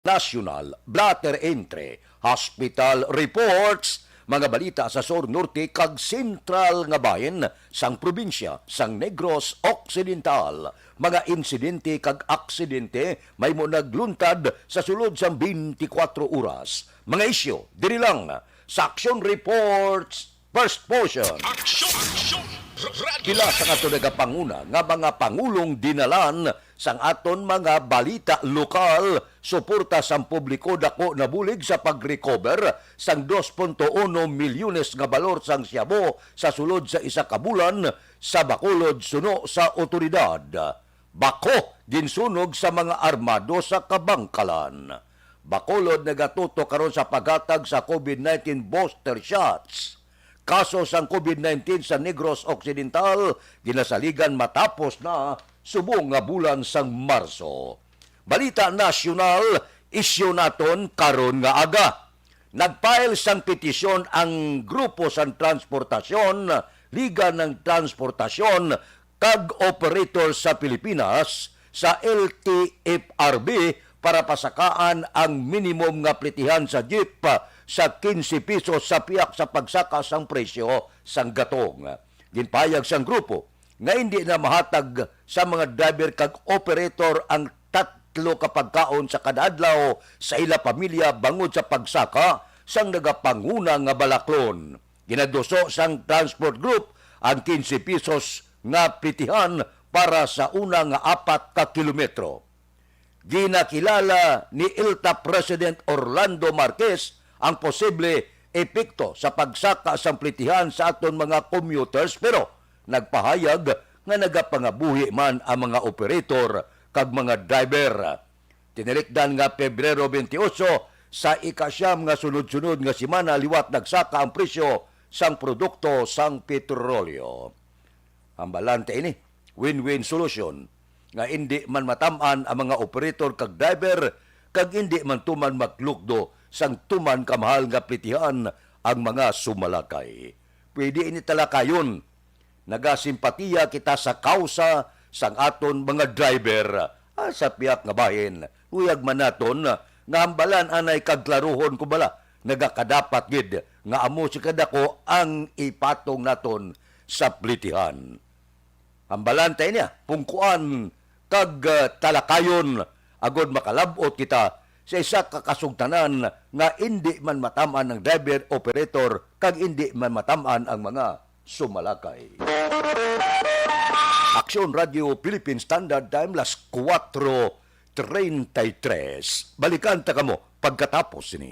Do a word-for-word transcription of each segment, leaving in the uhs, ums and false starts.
National, blotter entry, hospital reports, mga balita sa sur, norte, kag sentral nga bahin sang probinsya sang Negros Occidental. Mga insidente kag aksidente mahimo nagluntad sa sulod sang twenty-four oras. Mga isyu diri lang sa Action Reports First Portion. Action! Action! Pila sang aton nagapanguna nga mga pangulong dinalan sang aton mga balita lokal, suporta sang publiko dako nabulig sa pag-recover sang dos punto uno milyones nga balor sang shabu sa sulod sa isa ka bulan sa Bacolod, suno sa otoridad. Bako ginsunog sa mga armado sa Kabangkalan. Bacolod nagatutok karon sa paghatag sa COVID nineteen booster shots. Kaso sang COVID nineteen sa Negros Occidental ginasaligan matapos na subong nga bulan sang Marso. Balita nasyonal, isyu naton karon nga aga. Nag-file sang petisyon ang grupo sang transportasyon, Liga ng Transportasyon kag Operator sa Pilipinas sa L T F R B para pasakaan ang minimum nga plitihan sa jeep sa quince pesos sa pihak sa pagsaka sang presyo sang gatong. Ginpahayag sang grupo nga indi na mahatag sa mga driver kag operator ang tatlo ka pagkaon sa kada adlaw sa ila pamilya bangod sa pagsaka sang nagapanguna nga balaklon. Ginaduso sang transport group ang quince pesos nga plitihan para sa una nga apat ka kilometro. Ginakilala ni ILTA President Orlando Marquez ang posible epekto sa pagsaka sang plitihan sa aton mga commuters, pero nagpahayag nga nagapangabuhi man ang mga operator kag mga driver. Tinilikdan nga Pebrero twenty-eight, sa ikasyam nga sunod-sunod nga semana liwat nagsaka ang presyo sang produkto sang petrolyo. Hambalan ta ini, win-win solution, nga indi man matam-an ang mga operator kag driver, kag indi man tuman maglukdo sang tuman kamahal nga plitihan ang mga sumalakay. Pwede ini talakayon. Nagasimpatiya kita sa kausa sang aton mga driver, ah, sa pihak nga bahin. Luyag man naton nga hambalan anay kag klaruhon ko bala, nagakadapat gid nga amo si kadako ang ipatong naton sa plitihan. Hambalan ta niya, pungkuan kag, ah, talakayon agod makalab-ot kita sa isa ka kasugtanan nga indi man matam-an ang driver, operator, kag indi man matam-an ang mga sumalakay. Aksyon Radio Philippine Standard Time, las kuwatro treinta y tres. Balikan ta kamo pagkatapos sini.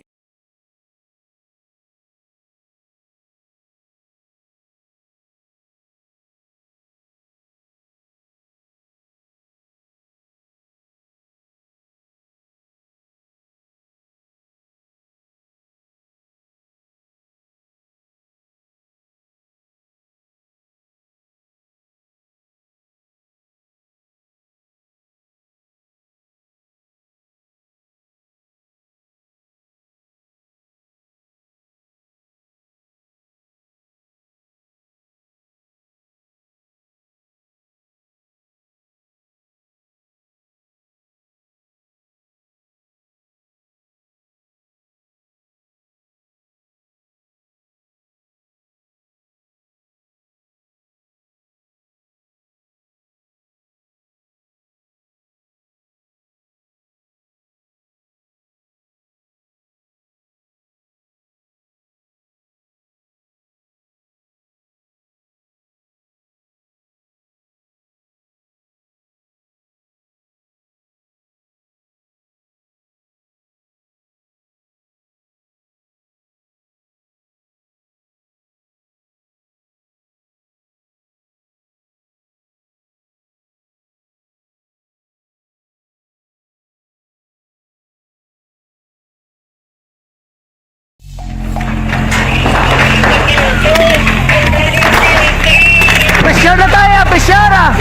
Pressure na tayo, pressure ah!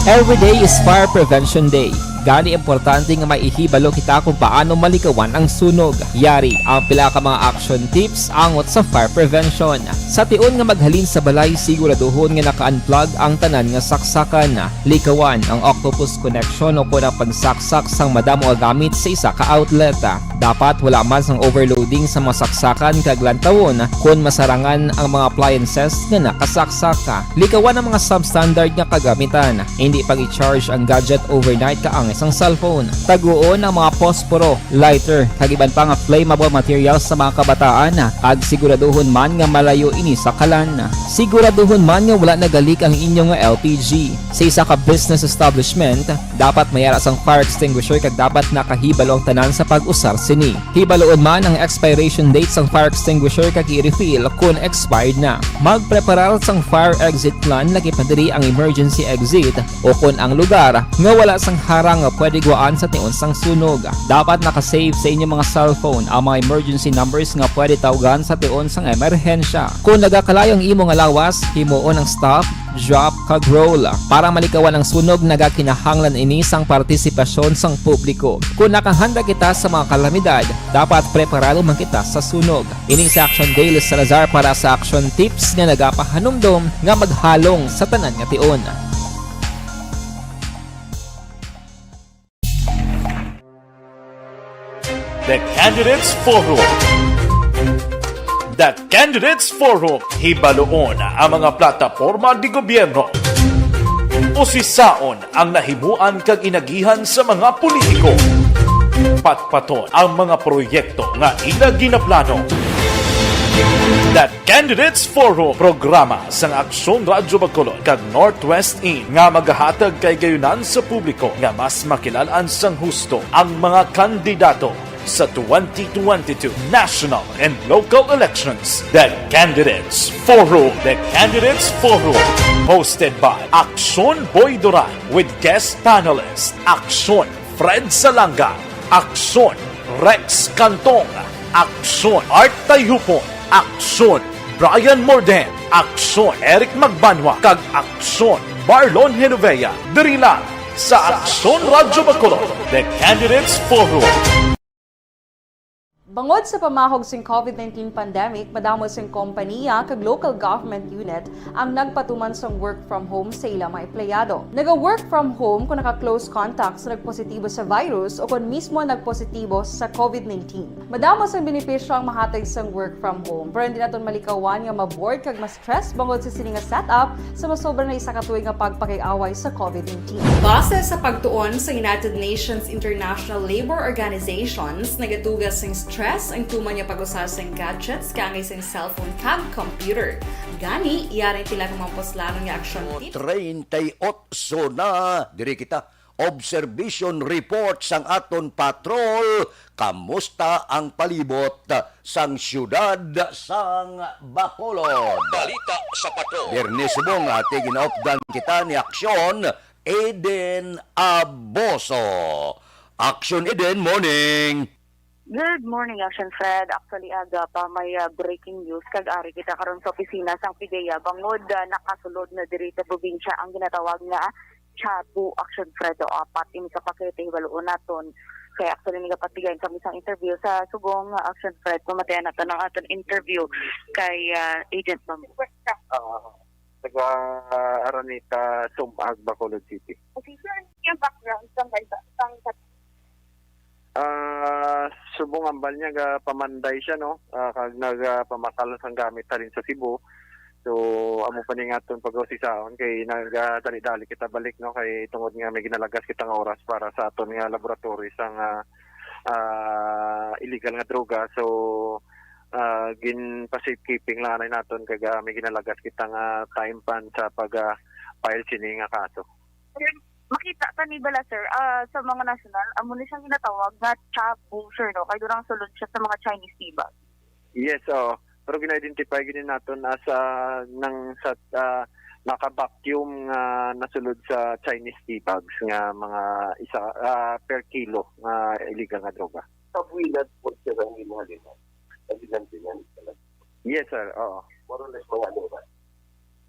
Every day is Fire Prevention Day. Gani, importante nga may ihibalo kita kung paano malikawan ang sunog. Yari ang pila ka mga action tips angot sa fire prevention. Sa tion nga maghalin sa balay, siguraduhon nga naka-unplug ang tanan nga saksakan. Likawan ang octopus connection o kon ang pagsaksak sang madamo nga gamit sa isa ka outlet. Dapat wala man sang overloading sa mga saksakan kag lantawon kon masarangan ang mga appliances nga nakasaksak. Likawan ang mga substandard nga kagamitan. Hindi pag-i-charge ang gadget overnight kaangay sang cellphone. Taguon ang mga posporo, lighter, kag iban pa nga flammable materials sa mga kabataan, kag siguraduhon man nga malayo ini sa kalan. Siguraduhon man nga wala nagalik ang inyo nga L P G. Sa isa ka business establishment, dapat may ara sang fire extinguisher kag dapat nakahibalo ang tanan sa pag-usar sini. Hibaloon man ang expiration date sang fire extinguisher kag i-refill kon expired na. Magpreparar sang fire exit plan, lakip na diri ang emergency exit o kon ang lugar nga wala sang harang nga pwede gwaan sa tion sang sunog. Dapat naka-save sa inyo mga cellphone ang mga emergency numbers nga pwede tawgan sa tion sang emerhensya. Kon nagakalayo ang imo nga lawas, himuon ang stop, drop, kag roll. Para malikawan ang sunog, nagakinahanglan ini sang partisipasyon sang publiko. Kon nakahanda kita sa mga kalamidad, dapat preparado man kita sa sunog. Ini si Action Dale Salazar para sa Action Tips nga nagapahanumdom nga maghalong sa tanan nga tion. The Candidates Forum. The Candidates Forum. Hibaloon ang mga plataporma de gobyerno. Usisaon ang nahimuan kag inagihan sa mga politiko. Patpaton ang mga proyekto nga ila ginaplano. The Candidates Forum, programa sang Aksyon Radyo Bacolod kag Northwest In nga magahatag kahigayonan sa publiko nga mas makilal-an sang husto ang mga kandidato sa twenty twenty-two national and local elections. The Candidates Forum. The Candidates Forum, hosted by Aksyon Boy Duran with guest panelist Aksyon Fred Salanga, Aksyon Rex Cantong, Aksyon Art Tayhupon, Aksyon Brian Morden, Aksyon Eric Magbanwa, kag Aksyon Marlon Genovea. Diri lang sa Aksyon Radyo Bacolod, The Candidates Forum. Bangod sa pamahog sing COVID nineteen pandemic, madamo sing kompaniya kag local government unit ang nagpatuman sang work from home sa ila mga empleyado. Naga-work from home kon naka-close contact sa nagpositibo sa virus o kon mismo nagpositibo sa COVID nineteen. Madamo sang benepisyo ang mahatag sang work from home, pero hindi naton malikawan nga ma-bored kag ma-stress bangod sa sini nga setup sa masobra na isa ka tuig nga pagpakig-away sa COVID nineteen. Base sa pagtuon sa United Nations International Labor Organizations, nagaduga sing stress ang tuman nga pag-usa sing gadgets kaangay sing cellphone kag computer. Gani, yari ang pila ka mga puslanon nga aksyon tip. Treinta y ocho na, diri kita. Observation report sang aton patrol. Kamusta ang palibot sang siyudad sang Bacolod? Balita sa patrol. Biyernes subong, ati ginaupdan kita ni Aksyon Eden Aboso. Aksyon Eden, morning. Good morning, Action Fred. Actually, aga pa may, ah, breaking news kag ari kita karon sa opisina sang PDEA bangod, ah, nakasulod na diri sa probinsya ang ginatawag nga Chabu, Action Fred, o apat ini ka pakete, hibaloon naton. Kay actually, nagapatigayon kami sang interview sa subong, ah, Action Fred. Pamatian naton ang aton interview kay, ah, Agent Bamboo. Ah, taga Araneta, Sumag, Bacolod City. Okay, sir, ano yung background sang, sang Ah, subong ambal niya, gapamanday siya, no? Ah, kag nagapamakal sang gamit halin sa Cebu. So, amo pa ni nga aton pag-usisaon kay nagadali-dali kita balik, no? Kay tungod nga may ginalagas kita nga oras para sa aton nga laboratory sang, ah, ah, illegal nga droga. So, ah, gin-pa-safekeeping lang anay naton kag, ah, may ginalagas kita nga time pan sa pag, ah, file sini nga kaso. Makita ta ni bala, sir, ah, sa mga national, amo ni siyang ginatawag nga chabu, sir, no? Kay durang sulod siya sa mga Chinese tea bag. Yes, oo. Pero gina-identify gini naton as, ah, nang sa, ah, naka-vacuum nga nasulod sa Chinese tea bags nga mga isa, ah, per kilo nga illegal nga droga. Sa buwinan po siya sa imo halina. Sa binan-binan. Yes, sir. Oo. More or less mga ano ba?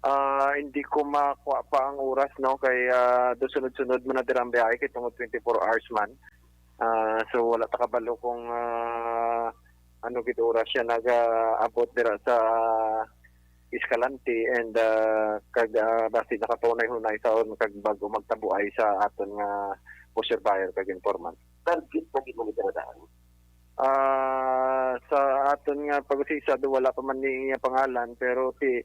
Ah, hindi ko makuha pa ang oras, no, kay, ah, do sunod-sunod man na dira ang biyahe kay tungod twenty-four hours man. Ah, so wala ta kabalo kung, ah, ano gid oras siya nagaabot dira sa Escalante and, ah, kag, ah, basi nakatunay-hunay sa on kag bago magtabuay sa aton nga pusher buyer kag informant. Target na gid mo ni daan? Ah, sa aton nga pag-usisa, do wala pa man ni iya pangalan, pero ti,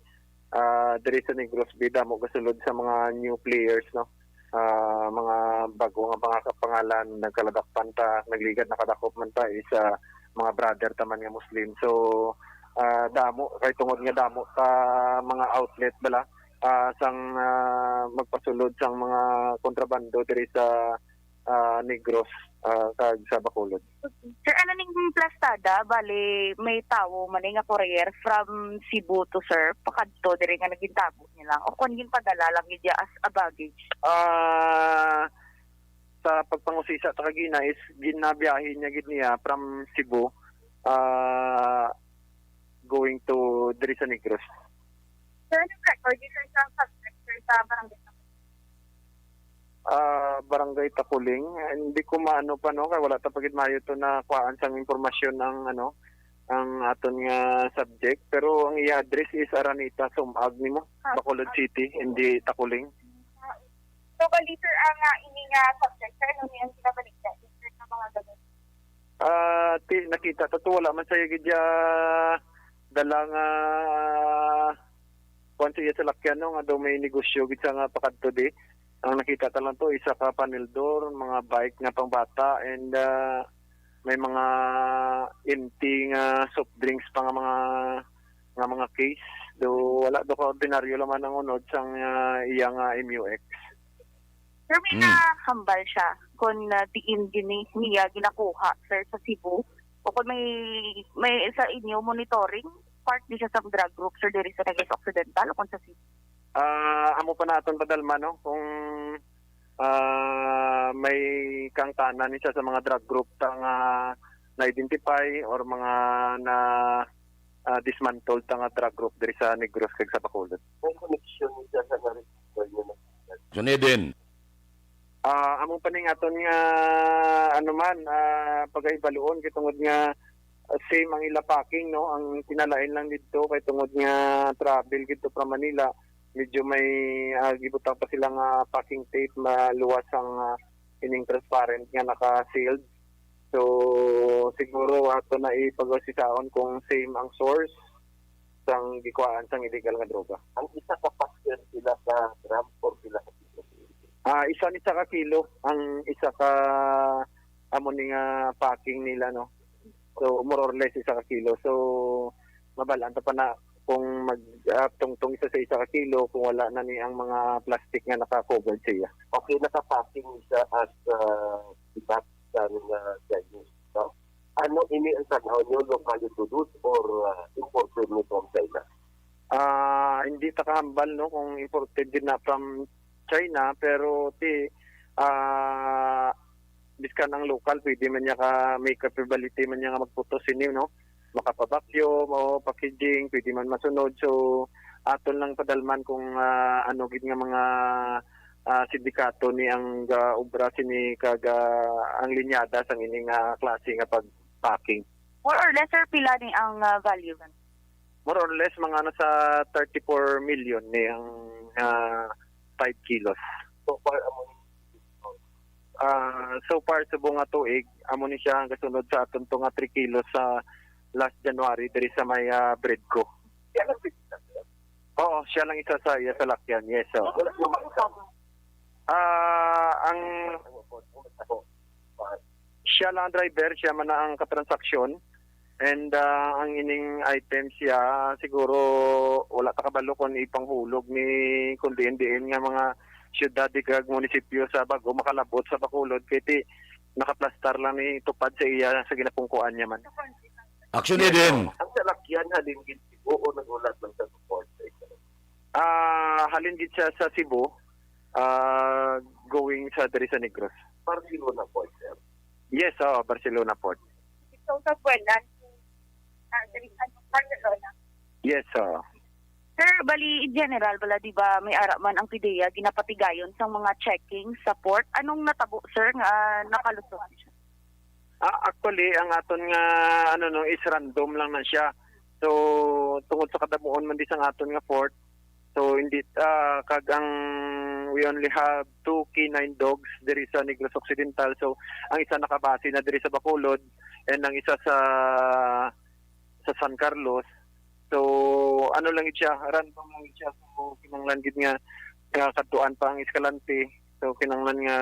ah, diri sa Negros, bida mo gasulod sa mga new players, no? Ah, mga bago nga mga kapangalan, nagkaladakpan ta, nagligad, nakadakop man ta, is, ah, mga brother ta man nga Muslim. So, ah, damo, kay tungod nga damo ta mga outlet bala, ah, sang, ah, magpasulod sang mga kontrabando diri sa, ah, Negros, ah, kag sa Bacolod. Sir, ano ning plastada? Bali, may tawo man ni nga courier from Cebu to, sir, pakadto diri nga nagintabo niya lang, o kon ginpadala lang gid niya as a baggage? Ah, sa pagpangusisa ta kagina is ginabiyahe niya gid niya from Cebu, ah, going to diri sa Negros. Sir, anong record, sir, sa subject, sir, sa barangay? Ah, Barangay Takuling. Hindi ko maano pa, no, kay wala ta pa gid maayo to na kuhaan sang impormasyon ang, ano, ang aton nga subject. Pero ang iya address is Araneta, Sumag nimo, Bacolod City, hindi Takuling. So, bali, sir, ang, ah, ini nga subject, sir, ano niya ang kinabaligya, sir, sa mga ganun? Ah, ti, nakita ta to, wala man siya gid ya dala nga kuwan sa iya salakyan, no, nga daw may negosyo gid sa nga pakadto di. Ang nakita ta lang to, isa ka panel door, mga bike nga pangbata, and, ah, may mga empty nga soft drinks pa nga mga, nga mga case. Do wala do ka ordinaryo lang man ang unod sang, ah, iya nga M U X. Sir, may Mm. nahambal siya kung, ah, diin gini niya ginakuha, sir, sa Cebu? O kung may, may sa inyo monitoring, part di siya sa drug group, sir, diri sa Negros Occidental o kung sa Cebu? Ah, amo pa naton padalma, no? Kung, ah, may kaangtanan ni siya sa mga drug group ta nga na-identify or mga na, ah, dismantled ta nga drug group diri sa Negros kag sa Bacolod. May connection siya sa na-register niya na. Sunidin. Ah, among paningaton nga, ano man, ah, pagahibaluon kay tungod nga, ah, same ang ila packing, no? Ang kinalain lang didto kay tungod nga travel gid to from Manila, medyo may, ah, gibutang pa sila nga packing tape, maluwas ang, ah, ining transparent nga naka-sealed. So, siguro ato na ipag-usisaon kung same ang source sang gikuhaan sang illegal nga droga. Ang isa ka pack, sir, pila ka gram or pila ka kilo? Ah, isa ni isa ka kilo ang isa ka amo ni nga packing nila, no? So, more or less, isa ka kilo. So, mabalaan ta pa na kung mag, ah, tungtong isa sa isa ka kilo, kung wala na ni ang mga plastic nga naka-covered siya. Okay, naka-packing siya as, ah, di ba, sa, ah, Chinese, no? Ano ini ang tanaw nyo, locally produced or, ah, imported ni from China? Ah, hindi ta kahambal, no, kung imported din na from China, pero ti, ah, biskan ang lokal, pwede man niya ka, may capability man niya nga magputos sini, no? Makapa-vacuum o packaging, pwede man masunod. So, aton lang padalman kung, ah, ano gid nga mga, ah, sindikato ni ang gaobra sini kag, ah, ang linyada sang ini nga klase nga pag-packing. More or less, sir, pila ni ang, ah, value? More or less, mga nasa thirty-four million ni ang, ah, five kilos. So far, amo ni, ah, so far, subong nga tuig, amo ni siya ang kasunod sa aton to nga three kilos sa last January diri sa may, ah, Bredco. Siya lang isa, sir? Oo, siya lang isa sa iya salakyan. Yes, so. Wala yung mga kasama? Ah, ang siya lang ang driver, siya man na ang katransaksyon. And, ah, ang ining items siya, siguro wala ta kabalo kung ipanghulog ni kung diin-diin nga mga syudad kag munisipyo sa bago makalabot sa Bacolod, kay ti nakaplastar lang ni tupad sa iya sa ginapungkuan niya man. Action Yes, din. Ang salakyan halin gid Cebu o naghulat lang sa support sa isa? Ah, halin gid siya sa Cebu, ah, going sa diri sa Negros. Barcelona po, sir. Yes, oo, Barcelona Port. So, sa Buenan, ah, diri sa Barcelona. Yes, oo. Sir, bali, in general, bala, di ba, may ara man ang PDEA ginapatigayon sang mga checking sa port. Anong natabo, sir, nga nakalusot siya? Ah, actually, ang aton nga, ano, no, is random lang na siya. So, tungod sa kadamuon man di sang aton nga port, so, hindi, ah, kag ang, we only have two canine dogs diri sa Negros Occidental. So, ang isa nakabase na diri sa Bacolod and ang isa sa, sa San Carlos. So, ano lang gid siya, random lang gid siya. So, kinahanglan gid nga, nga kadtuan pa ang Escalante. So, kinahanglan nga,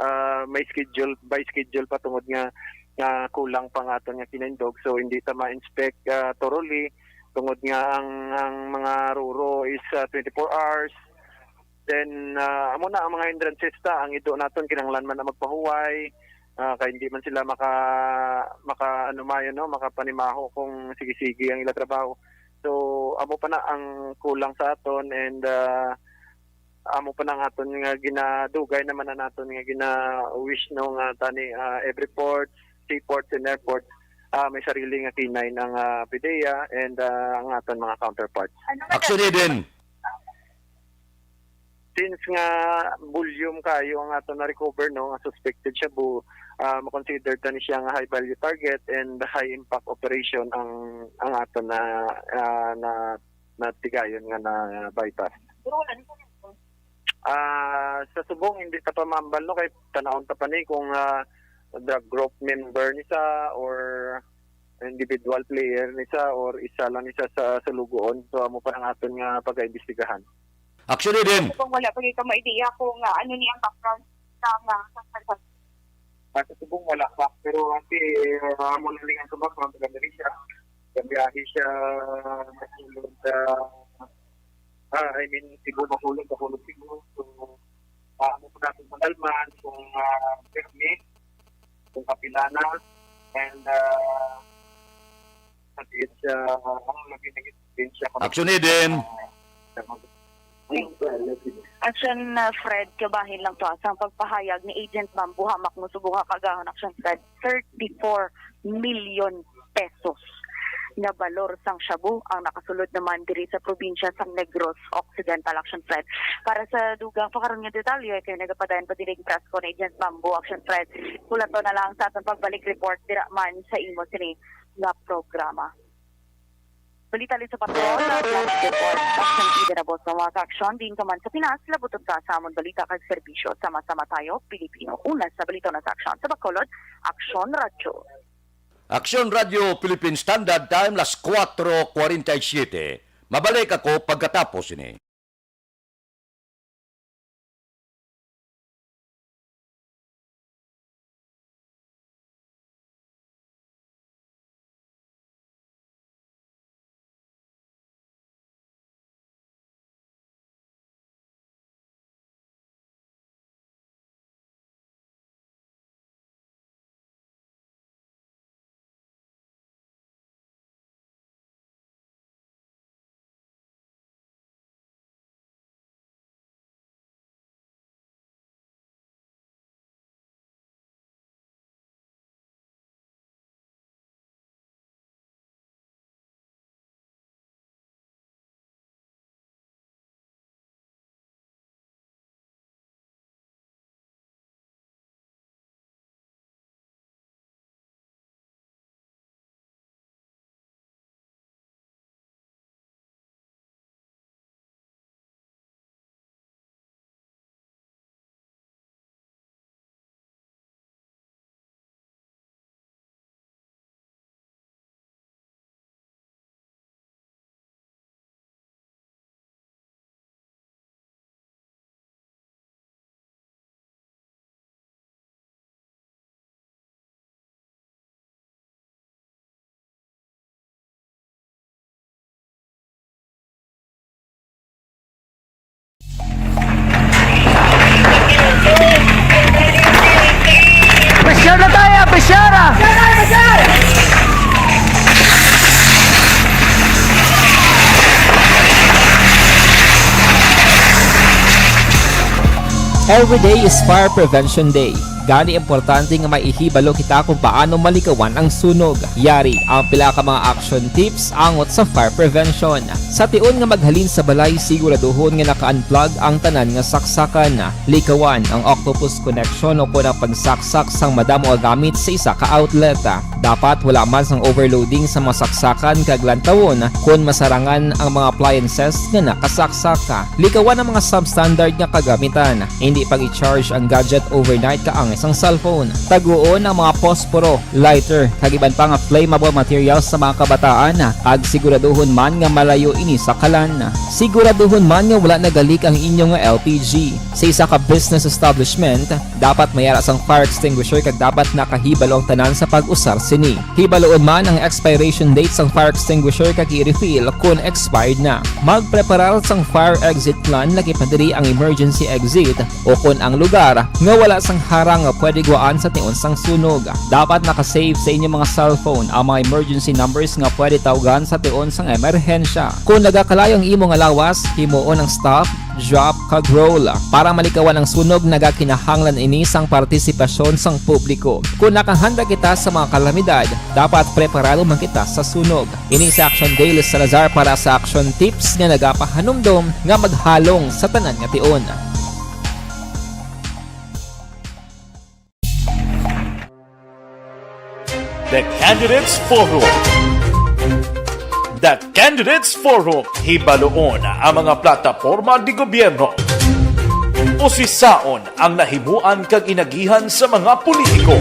ah, may schedule, by schedule pa tungod nga, nga kulang pa nga aton nga canine dog. So, hindi ta ma-inspect, ah, thoroughly tungod nga ang, ang mga ruro is, ah, twenty-four hours. Then, ah, amo na ang mga hindrances ta, ang ido naton kinahanglan man na magpahuway, ah, kay hindi man sila maka, maka, ano, mayo, no, makapanimaho kung sige-sige ang ila trabaho. So, amo pa na ang kulang sa aton and, ah, amo pa na ang aton nga ginadugay naman na naton nga gina-wish, no, nga tani, ah, every port, seaports and airports, ah, may sarili nga canine ang, ah, PDEA and, ah, ang aton mga counterparts. Ano ba Actually, din, since nga volume kayo ang ato na-recover, no, nga suspected shabu, ah, ma-consider ta ni siya nga high value target and high impact operation ang, ang ato na, ah, na, na tigayon nga na bypass. Pero wala ni sa Ah, sa subong, hindi ta pa maambal, no, kay tanawon ta pa ni kung, ah, drug group member ni sa or individual player ni sa or isa lang ni sa sa sulugoon. So, amo pa ang aton nga pag-aimbestigahan. Actually, din. Kung wala pa gyud ka maidiya kung, ah, ano ni ang background sa mga suspect. Ah, sa subong, wala pa. Pero ang si, ah, amo na lang ang subak, mga taga diri siya. Gabiyahe siya, masulod sa, ah, I mean, Cebu, masulod, masulod Cebu. So, ah, amo po natin madalman kung, ah, permit, kung kapila na, and, ah, At it's, uh, ang lagi nag-explain siya kung Action Eden. Action, uh, Fred, kabahin lang to, ah, sang pagpahayag ni Agent Bamboo Hamak mo subong nga kaagahon, Action Fred, thirty-four million pesos nga balor sang shabu ang nakasulod naman diri sa probinsya sang Negros Occidental, Action Fred. Para sa dugang pa karon nga detalye, kay nagapadayon pa diri ang press ko ni Agent Bamboo, Action Fred. Pulaton na lang sa atong pagbalik report dira man sa imo sini nga programa. Balita, Liz Patron, Flash Report. Action Eden na boss nga mga ka-action. Diin ka man sa Pinas, labuton ka sa amon balita kag serbisyo. Sama-sama tayo, Pilipino. Una sa balita na sa aksyon. Sa Bacolod, Aksyon Radyo. Aksyon Radyo Philippine Standard Time, las cuatro cuarenta y siete. Mabalik ako pagkatapos ini. Pressure na tayo, pressure! Every day is Fire Prevention Day. Gani, importante nga maihibalo kita kung paano malikawan ang sunog. Yari ang pila ka mga action tips angot sa fire prevention. Sa tion nga maghalin sa balay, siguraduhon nga naka-unplug ang tanan nga saksakan. Likawan ang octopus connection o kon ang pagsaksak sang madamo nga gamit sa isa ka outlet. Dapat wala man sang overloading sa mga saksakan kag lantawon kon masarangan ang mga appliances nga nakasaksak. Likawan ang mga substandard nga kagamitan. Hindi pag-i-charge ang gadget overnight kaangay sang cellphone. Taguon ang mga posporo, lighter, kag iban pa nga flammable materials sa mga kabataan, kag siguraduhon man nga malayo ini sa kalan. Siguraduhon man nga wala nagalik ang inyo nga L P G. Sa isa ka business establishment, dapat may ara sang fire extinguisher kag dapat nakahibalo ang tanan sa pag-usar sini. Hibaluon man ang expiration date sang fire extinguisher kag i-refill kon expired na. Magpreparar sang fire exit plan, lakip na diri ang emergency exit o kon ang lugar nga wala sang harang nga pwede gwaan sa tion sang sunog. Dapat naka-save sa inyo mga cellphone ang mga emergency numbers nga pwede tawgan sa tion sang emerhensya. Kon nagakalayo ang imo nga lawas, himuon ang stop, drop, kag roll. Para malikawan ang sunog, nagakinahanglan ini sang partisipasyon sang publiko. Kon nakahanda kita sa mga kalamidad, dapat preparado man kita sa sunog. Ini si Action Dale Salazar para sa Action Tips nga nagapahanumdom nga maghalong sa tanan nga tion. The Candidates Forum. The Candidates Forum. Hibaluon ang mga plataporma di gobyerno. Usisaon ang nahimuan kag inagihan sa mga politiko.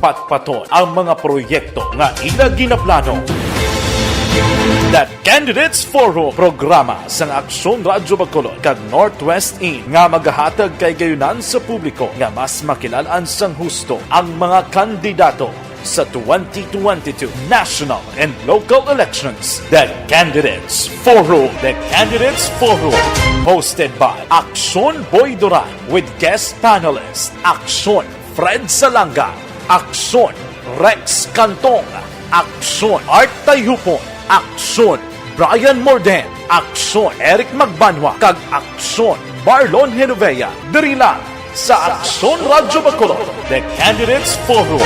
Patpaton ang mga proyekto nga ila ginaplano. The Candidates Forum, programa sang Aksyon Radyo Bacolod kag Northwest In nga magahatag kay gayunan sa publiko nga mas makilal-an sang husto ang mga kandidato sa twenty twenty-two national and local elections. The Candidates Forum. The Candidates Forum, hosted by Aksyon Boy Duran with guest panelist Aksyon Fred Salanga, Aksyon Rex Cantong, Aksyon Art Tayhupon, Aksyon Brian Morden, Aksyon Eric Magbanwa, kag Aksyon Marlon Genovea. Diri lang sa Aksyon Radyo Bacolod, The Candidates Forum.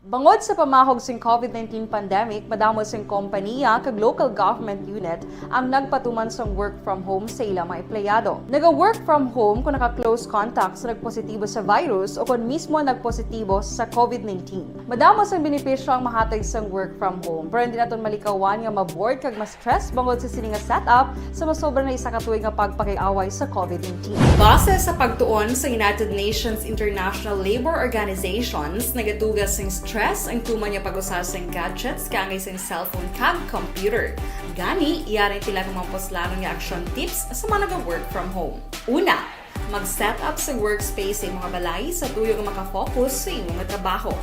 Bangod sa pamahog sing COVID nineteen pandemic, madamo sing kompaniya kag local government unit ang nagpatuman sang work from home sa ila mga empleyado. Naga-work from home kung naka-close contact sa nagpositibo sa virus o kon mismo nagpositibo sa COVID nineteen. Madamo sang benepisyo ang mahatag sang work from home, pero hindi naton malikawan nga ma-bored kag ma-stress bangod sa sini nga setup sa masobra na isa ka tuig nga pagpakig-away sa COVID nineteen. Base sa pagtuon sa United Nations International Labor Organizations, nagatuga sing stress ang tuman nga pag-usa sing gadgets kaangay sing cellphone kag computer. Gani, yari ang pila ka mga puslanon nga action tips sa mga naga-work from home. Una, mag-set up sa workspace sa imo nga balay sa tuyo nga maka-focus sa imo nga trabaho.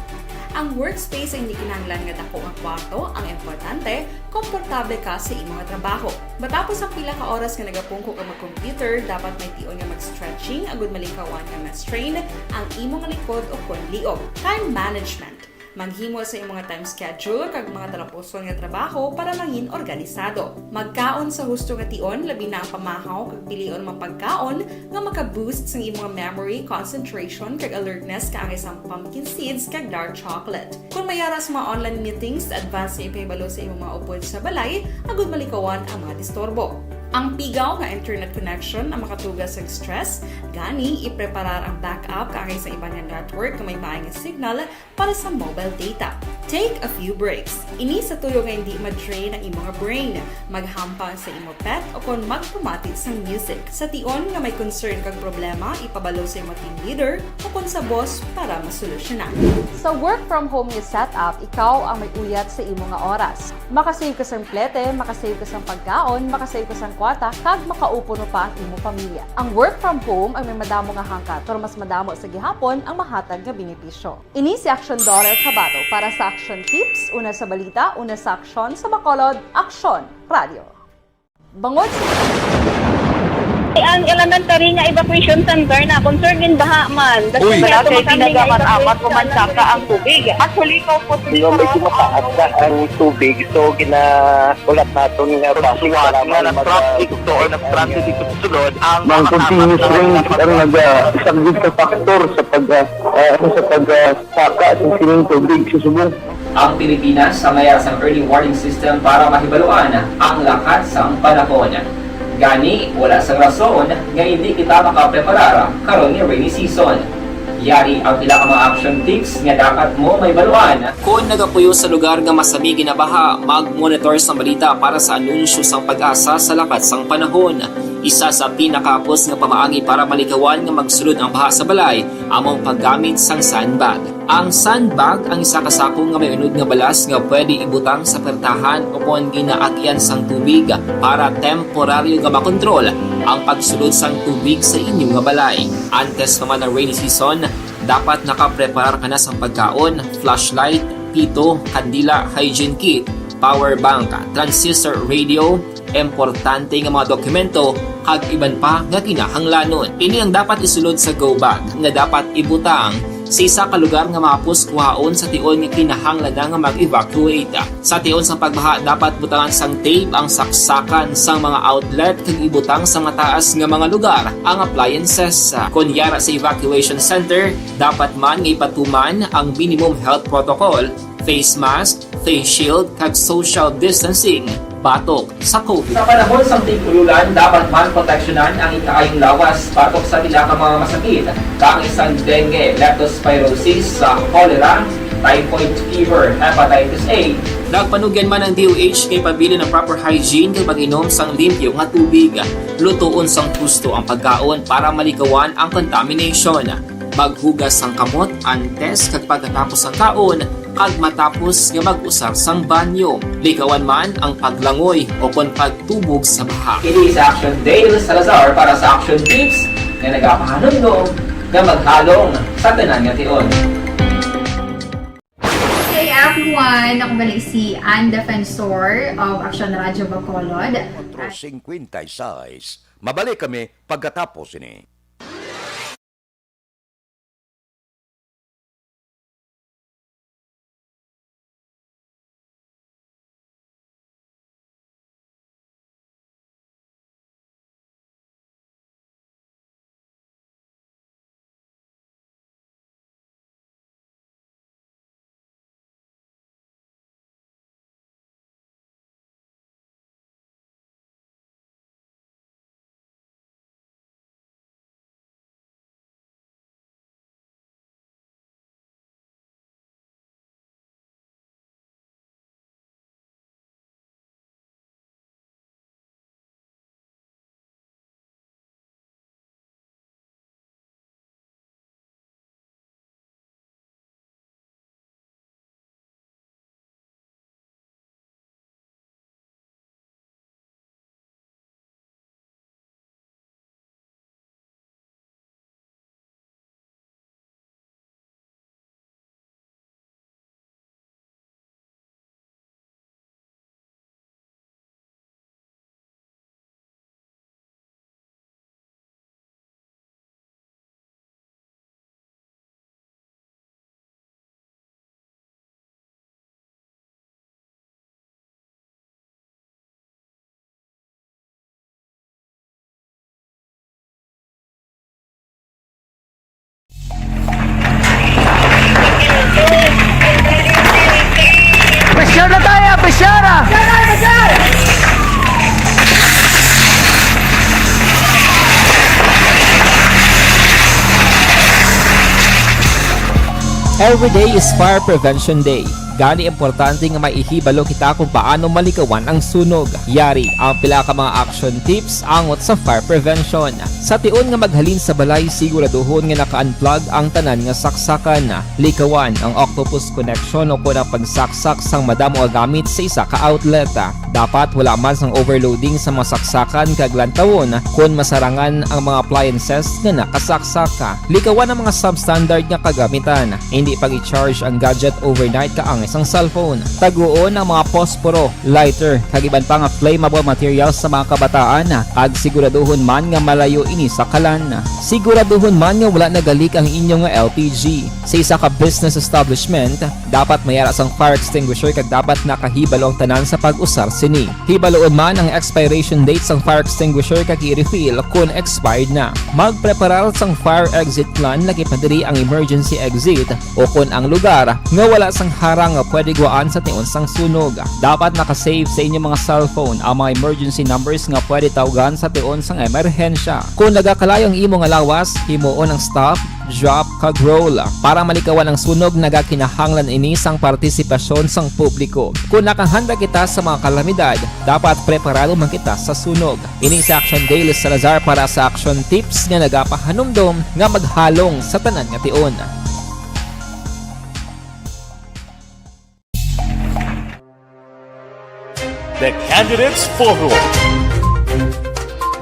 Ang workspace ay hindi kinahanglan nga daku nga kwarto. Ang importante, komportable ka sa imo nga trabaho. Matapos ang pila ka oras nga nagapungko ka mag-computer, dapat may tion nga mag-stretching agud malikawan nga ma-strain ang imo nga likod o kon liog. Time management. Maghimo sa imo nga time schedule kag mga talapuson nga trabaho para mangin organisado. Magkaon sa husto nga tion, labi na ang pamahaw, kag pilion ang mga pagkaon nga maka-boost sang imo nga memory, concentration, kag alertness, kaangay sang pumpkin seeds kag dark chocolate. Kon may ara sa mga online meetings, advance nga ipahibalo sa imo mga upod sa balay agud malikawan ang mga disturbo. Ang pigaw nga internet connection ang makatuga sang stress, gani ipreparar ang backup kaangay sa iban nga network nga may maay nga signal para sa mobile data. Take a few breaks. Ini sa tuyo nga hindi ma-drain ang imo nga brain. Maghampang sa imo pet o kon magpamati sang music. Sa tion nga may concern kag problema, ipabalo sa imo team leader o kon sa boss para masolusyonan. Sa work from home nga setup, ikaw ang may uyat sa imo nga oras. Makasave ka sang plete, makasave ka sang pagkaon, makasave ka sang kwarta, kag makaupod pa ang imo pamilya. Ang work from home ay may madamo nga hangkat, pero mas madamo sa gihapon ang mahatag nga benepisyo. Ini si Aksyon Dollar Cabato para sa Aksyon Tips, una sa balita, una sa aksyon, sa Bacolod, Aksyon Radio. Bangod sa Ang elementary nga evacuation center na concern in baha man. Uy! Wala kay ginagamit-amat o mansaka ang tubig. Actually, kaupos. Medyo mataas na ang tubig, so gina-, ulat naton nga base sa mga nag-, nag-transit dito or nag-transit dito sa sulod ang mga continuous rains ang nag-, ah, isang big factor sa pag, ah, ah, sa pag, ah, saka sa sining tubig sa subong. Ang Pilipinas sa mayara sang early warning system para mahibaluan ang lakat sang panahon. Gani, wala sang rason nga indi kita makapreparar karon nga rainy season. Yari ang pila ka mga action tips nga dapat mo mahibaluan. Kon nagapuyo sa lugar nga masami ginabaha, mag-monitor sang balita para sa anunsyo sang PAGASA sa lakat sang panahon. Isa sa pinakahapos nga pamaagi para malikawan nga magsulod ang baha sa balay amo ang paggamit sang sandbag. Ang sandbag ang isa ka sako nga may unod nga balas nga pwede ibutang sa pertahan o kon ginaagyan sang tubig para temporaryo nga makontrol ang pagsulod sang tubig sa inyo nga balay. Antes pa man ang rainy season, dapat nakapreparar ka na sang pagkaon, flashlight, pito, kandila, hygiene kit, power bank, transistor radio, importante nga mga dokumento, kag iban pa nga kinahanglanon. Ini ang dapat isulod sa go bag nga dapat ibutang sa isa ka lugar nga mahapos kuhaon sa tion nga kinahanglan na nga mag-evacuate. Sa tion sang pagbaha, dapat butangan sang tape ang saksakan sang mga outlet kag ibutang sa mataas nga mga lugar ang appliances. Kon yara sa evacuation center, dapat man nga ipatuman ang minimum health protocol, face mask, face shield, kag social distancing batok sa COVID. Sa panahon sang tig-ululan, dapat man proteksyonan ang ikaayong lawas batok sa pila ka mga masakit, kaangay sang dengue, leptospirosis, sa cholera, typhoid fever, hepatitis A. Nagpanugyan man ang D O H nga ipabilin ang proper hygiene kag pag-inom sang limpyo nga tubig, lutoon sang husto ang pagkaon para malikawan ang contamination. Maghugas sang kamot antes kag pagkatapos sang kaon, kag matapos nga mag-usar sang banyo. Likawan man ang paglangoy o kon pagtubog sa baha. Kini si Action Dale Salazar para sa Action Tips nga nagapahanumdom nga maghalong sa tanan nga tion. Hey everyone! Ako gali si Ann Defensor of Action Radyo Bacolod. Otro cincuenta y seis. Mabalik kami pagkatapos ini. Pressure na tayo! Pressure! Every day is Fire Prevention Day. Gani, importante nga maihibalo kita kung paano malikawan ang sunog. Yari ang pila ka mga action tips angot sa fire prevention. Sa tion nga maghalin sa balay, siguraduhon nga naka-unplug ang tanan nga saksakan. Likawan ang octopus connection o kon ang pagsaksak sang madamo nga gamit sa isa ka outlet. Dapat wala man sang overloading sa mga saksakan kag lantawon kon masarangan ang mga appliances nga nakasaksak. Likawan ang mga substandard nga kagamitan. Indi pag-i-charge ang gadget overnight kaang sang cellphone. Taguon ang mga posporo, lighter, kag iban pa nga flammable materials sa mga kabataan, kag siguraduhon man nga malayo ini sa kalan. Siguraduhon man nga wala nagalik ang inyo nga L P G. Sa isa ka business establishment, dapat may ara sang fire extinguisher kag dapat nakahibalo ang tanan sa pag-usar sini. Hibaluon man ang expiration date sang fire extinguisher kag i-refill kon expired na. Magpreparar sang fire exit plan, lagi pa diri ang emergency exit o kon ang lugar nga wala sang harang nga pwede guwaan sa tion sang sunog. Dapat naka-save sa inyo mga cellphone ang mga emergency numbers nga pwede tawgan sa tion sang emerhensya. Kung nagakalayo ang imo nga lawas, himuon ang stop, drop, kag roll. Para malikawan ang sunog, nagakinahanglan ini sang partisipasyon sang publiko. Kung nakahanda kita sa mga kalamidad, dapat preparado man kita sa sunog. Ini si Action Daily Salazar para sa Action Tips nga nagapahanumdom nga maghalong sa tanan nga tion. The Candidates Forum.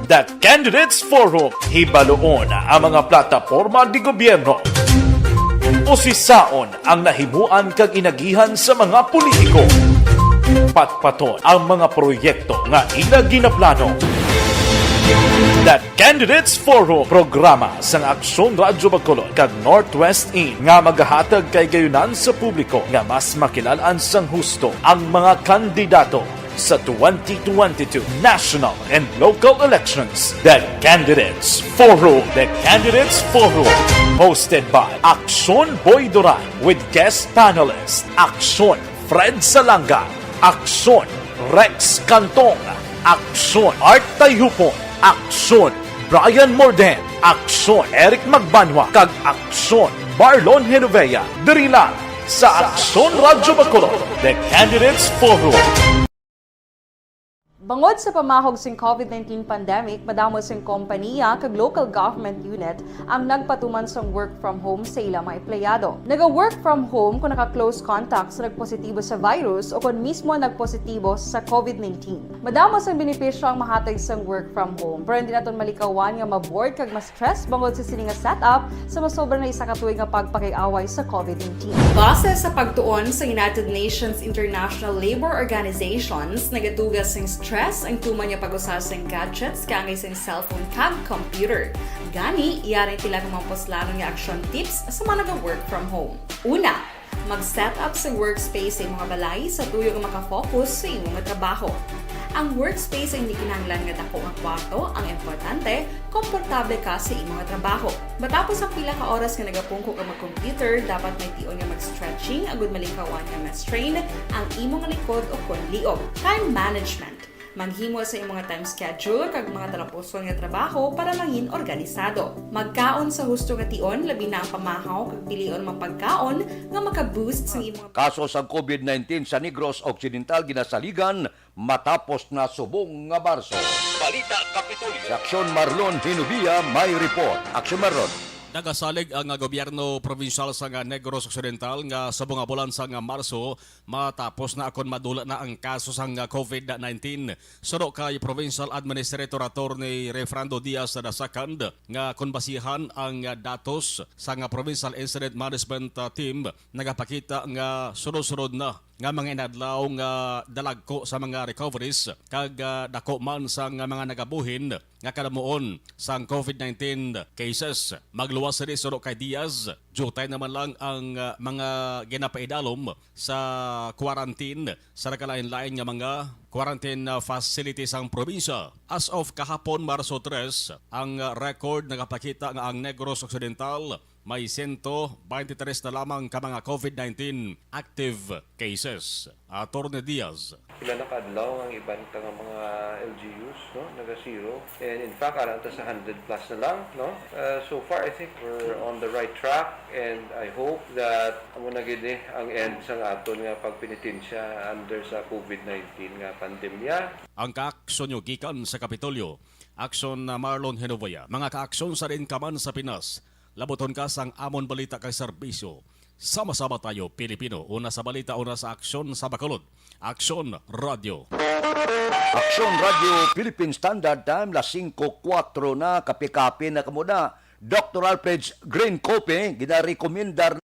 The Candidates Forum. Hibaluon ang mga plataporma di gobyerno. Usisaon ang nahimuan kag inagihan sa mga politiko. Patpaton ang mga proyekto nga ila ginaplano. The Candidates Forum, programa sang Aksyon Radyo Bacolod kag Northwest In nga magahatag kay gayunan sa publiko nga mas makilal-an sang husto ang mga kandidato sa twenty twenty-two national and local elections. The Candidates Forum. The Candidates Forum, hosted by Aksyon Boy Duran with guest panelist Aksyon Fred Salanga, Aksyon Rex Cantong, Aksyon Art Tayhupon, Aksyon Brian Morden, Aksyon Eric Magbanwa, kag Aksyon Marlon Genovea, diri lang sa Aksyon Radyo Bacolod, The Candidates Forum. Bangod sa pamahog sing COVID nineteen pandemic, madamo sing kompanya kag local government unit ang nagpatuman sang work from home sa ila mga empleyado. Naga-work from home kung naka-close contact sa nagpositibo sa virus o kon mismo nagpositibo sa COVID nineteen. Madamo sang benepisyo ang mahatag sang work from home, pero hindi naton malikawan nga ma-bored kag ma-stress bangod sa sini nga setup sa masobra na isa ka tuig nga pagpakig-away sa COVID nineteen. Base sa pagtuon sa United Nations International Labor Organizations, nagaduga sing stress ang tuman nga pag-usa sing gadgets kaangay sing cellphone kag computer. Gani, yari pila ka mga puslanon nga action tips sa mga naga-work from home. Una, mag-set up sa workspace sa imong balay sa tuyo nga maka-focus sa imo nga trabaho. Ang workspace ay hindi kinahanglan nga dako nga kwarto ang importante, komportable ka sa imo nga trabaho. Matapos ang pila ka oras nga nagapungko ka mag-computer, dapat may tion nga mag-stretching agud malikawan nga ma-strain ang imo nga likod o kon liog. Time management. Maghimo sa imong time schedule kag mga talapuson nga trabaho para mangin organisado. Magkaon sa husto nga tion, labi na ang pamahaw kag pilion mga pagkaon nga maka-boost sa imong Kaso sang COVID nineteen sa Negros Occidental ginasaligan matapos na subong nga Marso. Balita Kapitolyo. Si Aksyon Marlon Hinubia may report. Aksyon Marlon. Nagasalig ang gobyerno probinsyal sa nga Negros Occidental nga subong nga bulan sa nga Marso matapos na kon madula na ang kaso sang COVID nineteen. Suno kay Provincial Administrator Attorney Refrando Diaz the second, nga kon basihan ang datos sa nga Provincial Incident Management, uh, Team, nagapakita nga sunod-sunod na nga mga inadlaw nga dalagko sa mga recoveries kag, ah, dako man sang mga nagabuhin nga kadamuon sang COVID nineteen cases. Magluwas sini suno kay Diaz, diutay naman lang ang, ah, mga ginapaidalom sa quarantine sa nagkalain-lain nga mga quarantine, ah, facility sang probinsya. As of kahapon, Marso tres, ang, ah, record nagapakita nga ang Negros Occidental may sento baynte tres na lamang ka mga COVID nineteen active cases. Attorney Diaz. Pila na ka adlaw ang iban ta nga mga L G Us, no, naga-zero. And in fact, ara ta sa hundred plus na lang, no? Uh, so far, I think we're on the right track, and I hope that amo na gid ni ang end sang aton nga pagpenitensya under sa COVID nineteen nga pandemya. Ang kaaksyon nyo gikan sa Kapitolyo. Aksyon na Marlon Genovea. Mga kaaksyon sa diin ka man sa Pinas, labuton ka sang amon balita kag serbisyo. Sama-sama tayo, Pilipino. Una sa balita, una sa aksyon sa Bacolod. Aksyon Radio. Aksyon Radio Philippine Standard Time, las singko kuwatro na, kape-kape na kamo na. Doctor Alfred's Green Coffee, ginarekomendar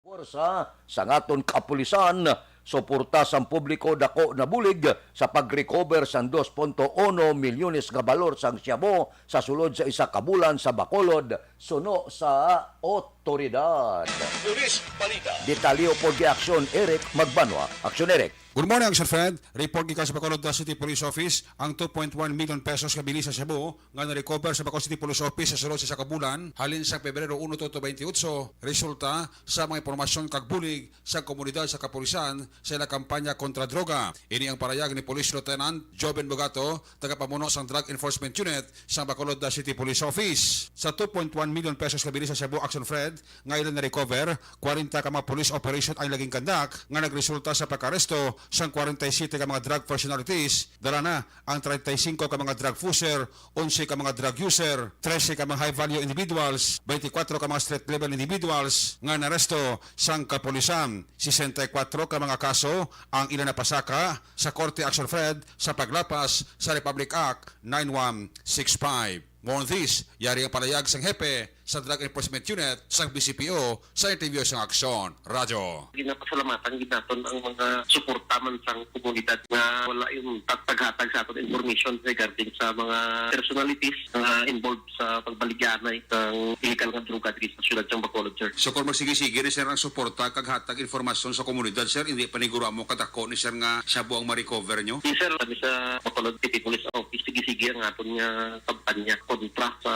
Sa, sa aton kapulisan, suporta sang publiko dako na bulig sa pag-recover sang dos punto uno milyones nga balor sang shabu sa sulod sa isa ka bulan sa Bacolod, suno sa otoridad. Police Balita. Detalye pod kay Aksyon Eric Magbanwa. Aksyon Eric. Good morning, Aksyon Fred. Report gikan sa Bacolod City Police Office ang two point one million pesos nga bili sa shabu nga na-recover sa Bacolod City Police Office sa sulod sa isa ka bulan, halin sa Pebrero uno, twenty twenty-eight, resulta sa mga impormasyon kag bulig sa komunidad sa kapulisan sa ila kampanya kontra droga. Ini ang parayag ni Police Lieutenant Joven Bugato, tagapamuno sang Drug Enforcement Unit sang Bacolod City Police Office. Sa two point one million pesos nga bili sa shabu, Aksyon Fred, nga ila na-recover, kwarenta ka mga police operation ang naging kandak nga nagresulta sa pagkaresto sang kwarenta y siyete ka mga drug personalities. Dala na ang treinta y cinco ka mga drug pusher, onse ka mga drug user, trese ka mga high-value individuals, twenty-four ka mga street-level individuals nga naresto sang kapulisan. Sesenta y kuwatro ka mga kaso ang ila napasaka sa korte, Aksyon Fred, sa paglapas sa Republic Act nine one six five. More on this, yari ang palayag sang hepe sa Drug Enforcement Unit sang B C P O sa interview sang Aksyon Radyo. Ginapasalamatan gid naton ang mga suporta man sang komunidad nga wala yung taghatag sa aton information regarding sa mga personalities nga involved sa pagbaligyanay sang illegal nga droga diri sa siyudad sang Bacolod, sir. So, kung magsige-sige ni sir ang suporta kag hatag informasyon sa komunidad, sir, hindi pa niguro amo kadako ni sir nga shabu ang ma-recover nyo? Yes, sir. Kami sa Bacolod City Police Office, sige-sige ang aton nga kampanya kontra sa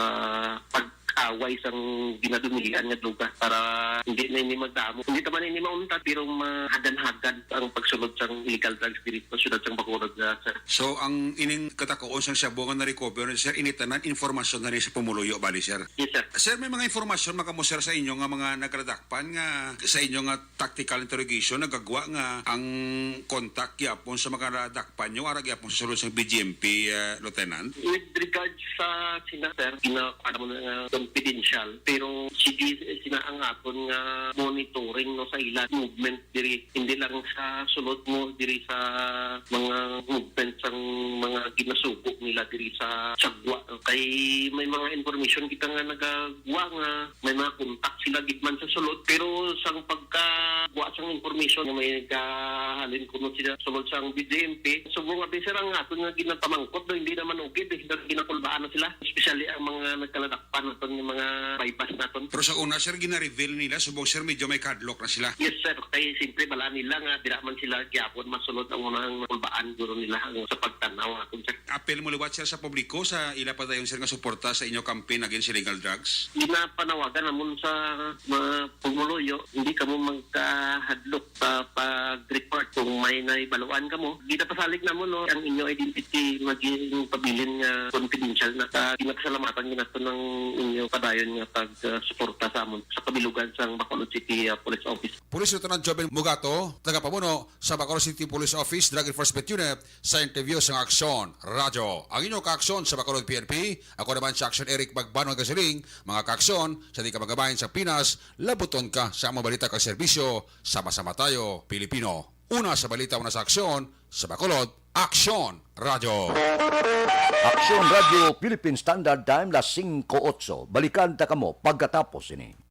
pag-away sang ginadumilian nga droga para hindi na ini magdamo. Hindi ta man ini mauntat, pero mahagan-hagan ang pagsulod sang illegal drugs diri sa siyudad sang Bacolod, ah, sir. So, ang ining katakuon sang shabu nga na-recover, sir, ini tanan informasyon na ni sa pumuluyo, bali, sir? Yes, sir. Sir, may mga informasyon man kamo, sir, sa inyo nga mga nagkadakpan nga sa inyo nga tactical interrogation nagagwa nga ang contact gyapon sa mga nadakpan nyo ara gyapon sa sulod sang B G M P, eh, Lieutenant? With regards sa sina, sir, ginakuha mo na nga confidential, pero sige sina ang aton nga monitoring, no, sa ila movement diri, hindi lang sa sulod mo diri sa mga movement sang mga ginasugo nila diri sa Sagwa. Kay may mga information kita nga nagagwa nga may mga contact sila gid man sa sulod, pero sang pagkagwa sang information nga may gahalin kuno sila sulod sang B J M P, subong nga, sir, ang aton nga ginapamangkot, no, hindi naman ugid, eh, ginakulbaan na sila, especially ang mga nagkaladakpan naton, yung mga baybas naton. Pero sa una, sir, gina-reveal nila, subong, sir, medyo may kadlok na sila. Yes, sir. Kay siyempre, balaan nila nga dira man sila gyapon masulod ang unang kulbaan guro nila ang sa pagtanaw naton, sir. Apil mo liwat, sir, sa publiko sa ila padayon, sir, nga suporta sa inyo campaign against illegal drugs? Ginapanawagan namon sa mga pumuluyo, hindi kamo magkahadlok sa pag-report kung may nahibaluan kamo. Ginapasalig namon, no, ang inyo identity maging pabilin nga confidential na. Sa ginapasalamatan gid nato ng inyo padayon nga pag, ah, suporta sa amon sa kabilugan sang Bacolod City, ah, Police Office. Police Lieutenant Joven Mugato, tagapamuno sa Bacolod City Police Office Drug Enforcement Unit, sa interview sang Aksyon Radyo. Ang inyo kaaksyon sa Bacolod P N P, ako naman si Aksyon Eric Magbanwa Gasiling, mga kaaksyon, sa di ka magabahin sa Pinas, labuton ka sa among balita kag serbisyo. Sama-sama tayo, Pilipino. Una sa balita, una sa aksyon, sa Bacolod, Aksyon Radyo. Aksyon Radyo Philippine Standard Time, las singko otso. Balikan ta kamo pagkatapos ini.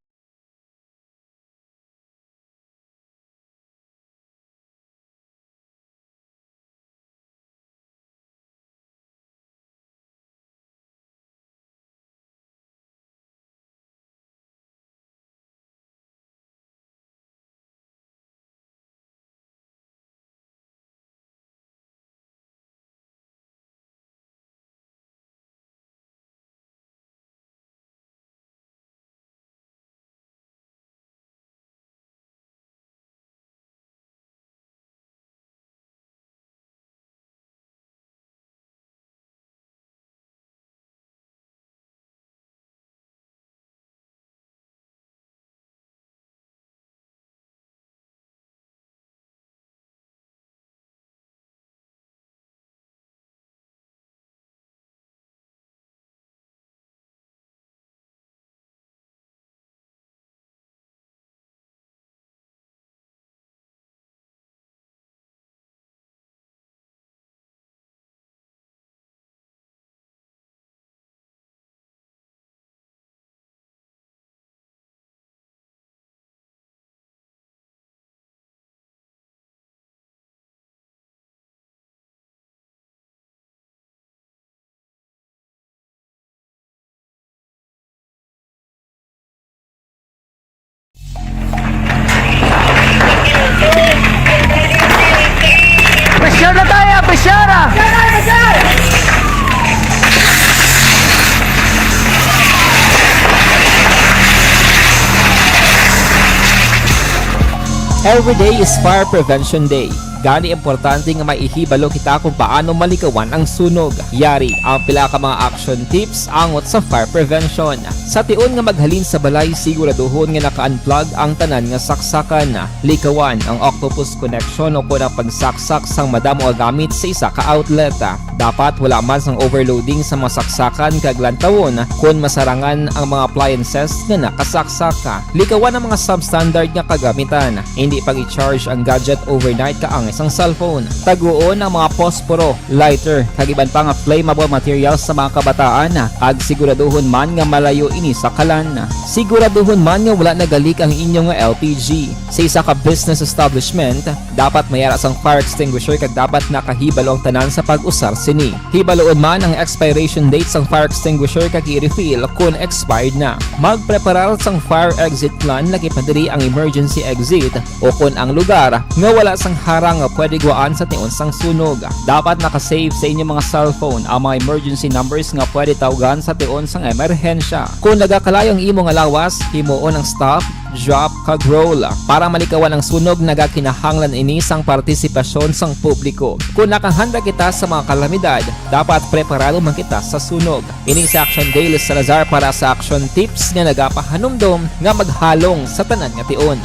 Every day is Fire Prevention Day. Gani importante nga may ihibalo kita kung paano malikawan ang sunog. Yari ang pila ka mga action tips angot sa fire prevention. Sa tion nga maghalin sa balay, siguraduhon nga naka-unplug ang tanan nga saksakan. Likawan ang octopus connection o kon ang pagsaksak sang madamo nga gamit sa isa ka outlet. Dapat wala man sang overloading sa mga saksakan kag lantawon kon masarangan ang mga appliances nga nakasaksak. Likawan ang mga substandard nga kagamitan. Hindi pag-i-charge ang gadget overnight kaangay sang cellphone. Taguon ang mga posporo, lighter, kag iban pa nga flammable materials sa mga kabataan, kag siguraduhon man nga malayo ini sa kalan. Siguraduhon man nga wala nagalik ang inyo nga L P G. Sa isa ka business establishment, dapat may ara sang fire extinguisher kag dapat nakahibalo ang tanan sa pag-usar sini. Hibaloon man ang expiration date sang fire extinguisher kag i-refill kon expired na. Magpreparar sang fire exit plan, laki pa diri ang emergency exit o kon ang lugar nga wala sang harang nga pwede gwaan sa tion sang sunog. Dapat naka-save sa inyo mga cellphone ang mga emergency numbers nga pwede tawgan sa tion sang emerhensya. Kon nagakalayo ang imo nga lawas, himuon ang stop, drop, kag roll. Para malikawan ang sunog, nagakinahanglan ini sang partisipasyon sang publiko. Kon nakahanda kita sa mga kalamidad, dapat preparado man kita sa sunog. Ini si Action Dale Salazar para sa Action Tips nga nagapahanumdom nga maghalong sa tanan nga tion.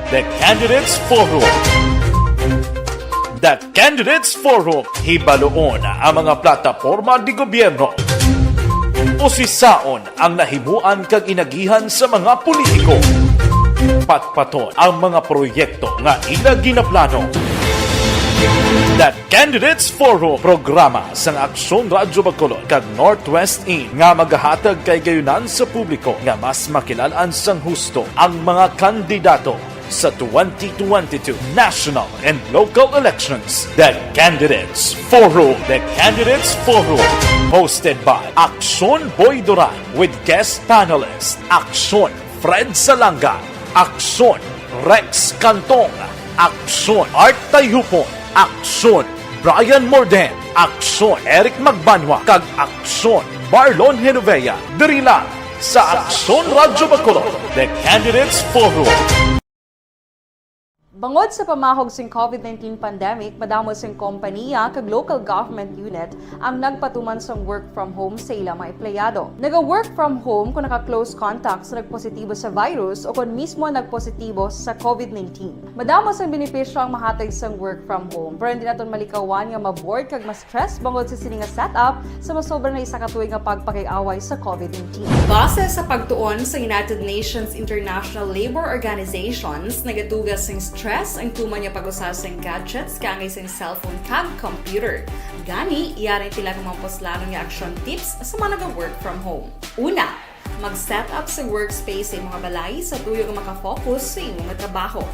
The Candidates Forum. The Candidates Forum. Hibaloon ang mga plataporma di gobyerno. Usisaon ang nahimuan kag inagihan sa mga politiko. Patpaton ang mga proyekto nga ila ginaplano. The Candidates Forum, programa sang Aksyon Radyo Bacolod kag Northwest In nga magahatag kay gayunan sa publiko nga mas makilal-an sang husto ang mga kandidato sa twenty twenty-two national and local elections. The Candidates Forum. The Candidates Forum, hosted by Aksyon Boy Duran with guest panelist Aksyon Fred Salanga, Aksyon Rex Cantong, Aksyon Art Tayupon, Aksyon Brian Morden, Aksyon Eric Magbanwa, kag Aksyon Marlon Genovea, diri lang sa Aksyon Radyo Bacolod, The Candidates Forum. Bangod sa pamahog sing covid nineteen pandemic, madamo sing kompanya kag local government unit ang nagpatuman sang work from home sa ila mga empleyado. Naga-work from home kung naka-close contact sa nagpositibo sa virus o kon mismo nagpositibo sa covid nineteen. Madamo sang benepisyo ang mahatag sang work from home, pero hindi naton malikawan nga ma-bored kag ma-stress bangod sa sini nga setup sa masobra na isa ka tuig nga pagpakig-away sa covid nineteen. Base sa pagtuon sa United Nations International Labour Organizations, nagatuga sing stress ang tuman nga pag-usa sing gadgets kaangay sing cellphone kag computer. Gani, yari ang pila ka mga puslanon nga action tips sa mga naga-work from home. Una, mag-set up sa workspace sa imo nga balay sa tuyo nga makafocus sa imo nga trabaho.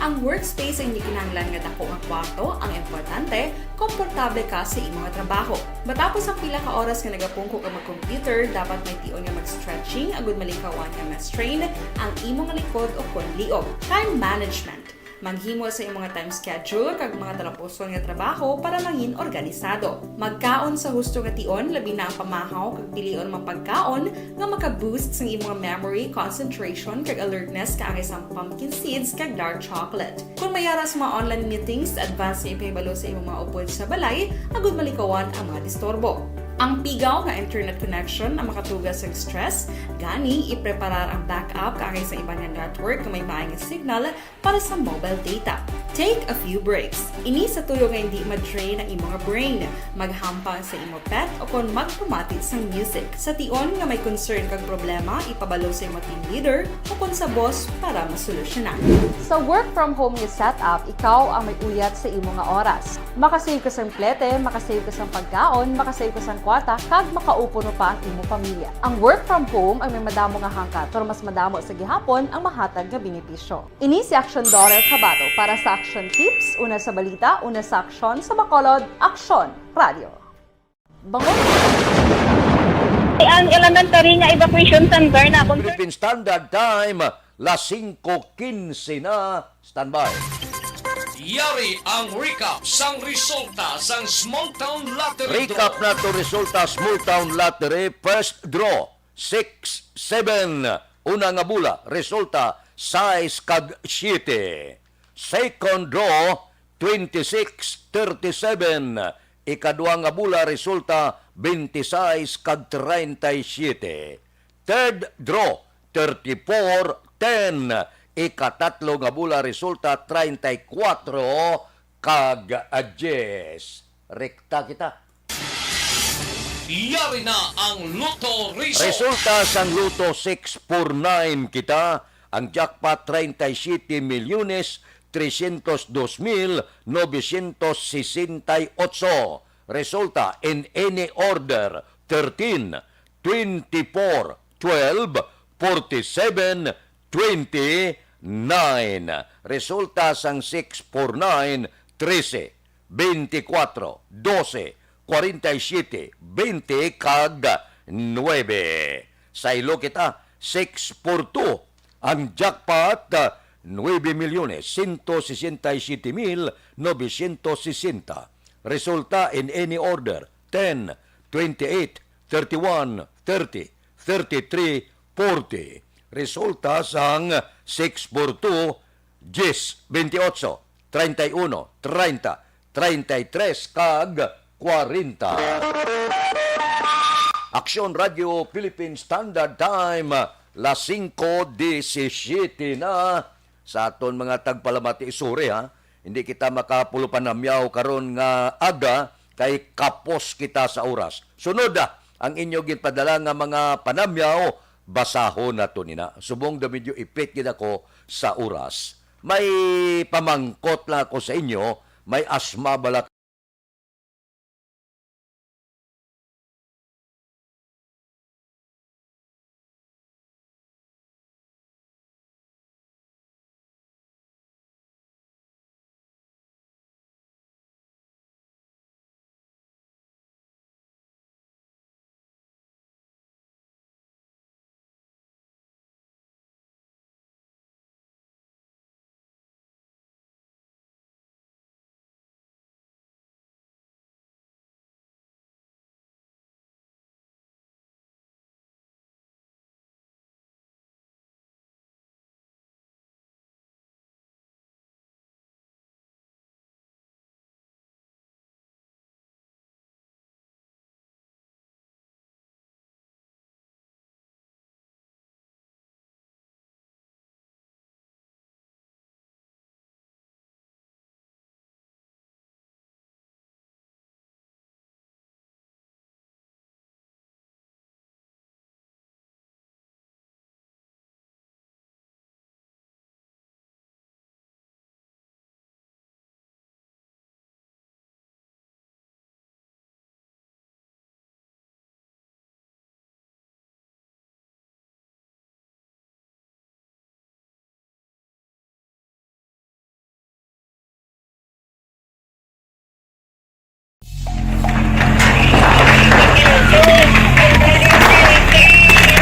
Ang workspace ang hindi kinahanglan nga dako nga kwarto, ang importante, komportable ka sa imo nga trabaho. Matapos ang pila ka oras nga nagapungko ka mag-computer, dapat may tion nga mag-stretching agud malikawan nga ma-strain ang imo nga likod o kon liog. Time management. Maghimo sa imo nga time schedule kag mga talapuson nga trabaho para mangin organisado. Magkaon sa husto nga tion, labi na ang pamahaw kag pilion mga pagkaon nga maka-boost sang imo nga memory, concentration, kag alertness kaangay sang pumpkin seeds kag dark chocolate. Kon may ara sa mga online meetings, advance nga ipahibalo sa imo mga upod sa balay agud malikawan ang mga disturbo. Ang pigaw nga internet connection ang makatuga sang stress, gani ipreparar ang backup kaangay sa iban nga network nga may maay nga signal para sa mobile data. Take a few breaks. Ini sa tuyo nga hindi ma-drain ang imo nga brain. Maghampang sa imo pet o kon magpamati sang music. Sa tion nga may concern kag problema, ipabalo sa imo team leader o kon sa boss para masolusyonan. Sa work from home nga setup, ikaw ang may uyat sa imo nga oras. Makasave ka sang plete, makasave ka sang pagkaon, makasave ka sang kwarta, kag makaupo pa ang imo pamilya. Ang work from home ay may madamo nga hangkat, pero mas madamo sa gihapon ang mahatag nga benepisyo. Ini si Aksyon Dorel Cabato para sa Aksyon Tips, una sa balita, una sa aksyon, sa Bacolod, Aksyon Radio. Bangon. Ang elementary nga evacuation center na. Philippine Standard Time, las singko quince na. Standby. Yari ang recap sang resulta sang Small Town Lottery Recap Draw. Nato resulta, Small Town Lottery, first draw. six seven. Una nga bola, resulta sais kag siyete. Second draw, twenty-six thirty-seven. Ikadua nga bola, resulta twenty-six kag treinta y siete. Third draw, thirty-four ten. Ikatatlo nga bola, resulta treinta y cuatro kag diyes. Rekta kita. Yari na ang Lotto Result. Resulta sang Lotto six four nine kita, ang jackpot treinta y siete milyones trescientos dos mil novecientos sesenta y ocho. Resulta in any order, thirteen, twenty-four, twelve, forty-seven, twenty-nine. Resulta sang six four nine, trese, twenty-four, dose, forty-seven, twenty kag nuebe. Saylo kita, six four two ang jackpot, nuebe milyones sento sesenta y siete mil novecientos sesenta. Resulta in any order, ten, twenty-eight, thirty-one, thirty, thirty-three, forty. Resulta sang six four two, diyes, twenty-eight, treinta y uno, treinta, treinta y tres kag kwarenta. Aksyon Radio Philippine Standard Time, las singko disisiete na. Sa aton mga tagpalamati, sorry ha, hindi kita makapulo panamyaw karon nga aga kay kapos kita sa oras. Sunod, ah, ang inyo ginpadala nga mga panamyaw, basahon nato nina. Subong daw medyo ipit gid ako sa oras. May pamangkot lang ako sa inyo, may asma bala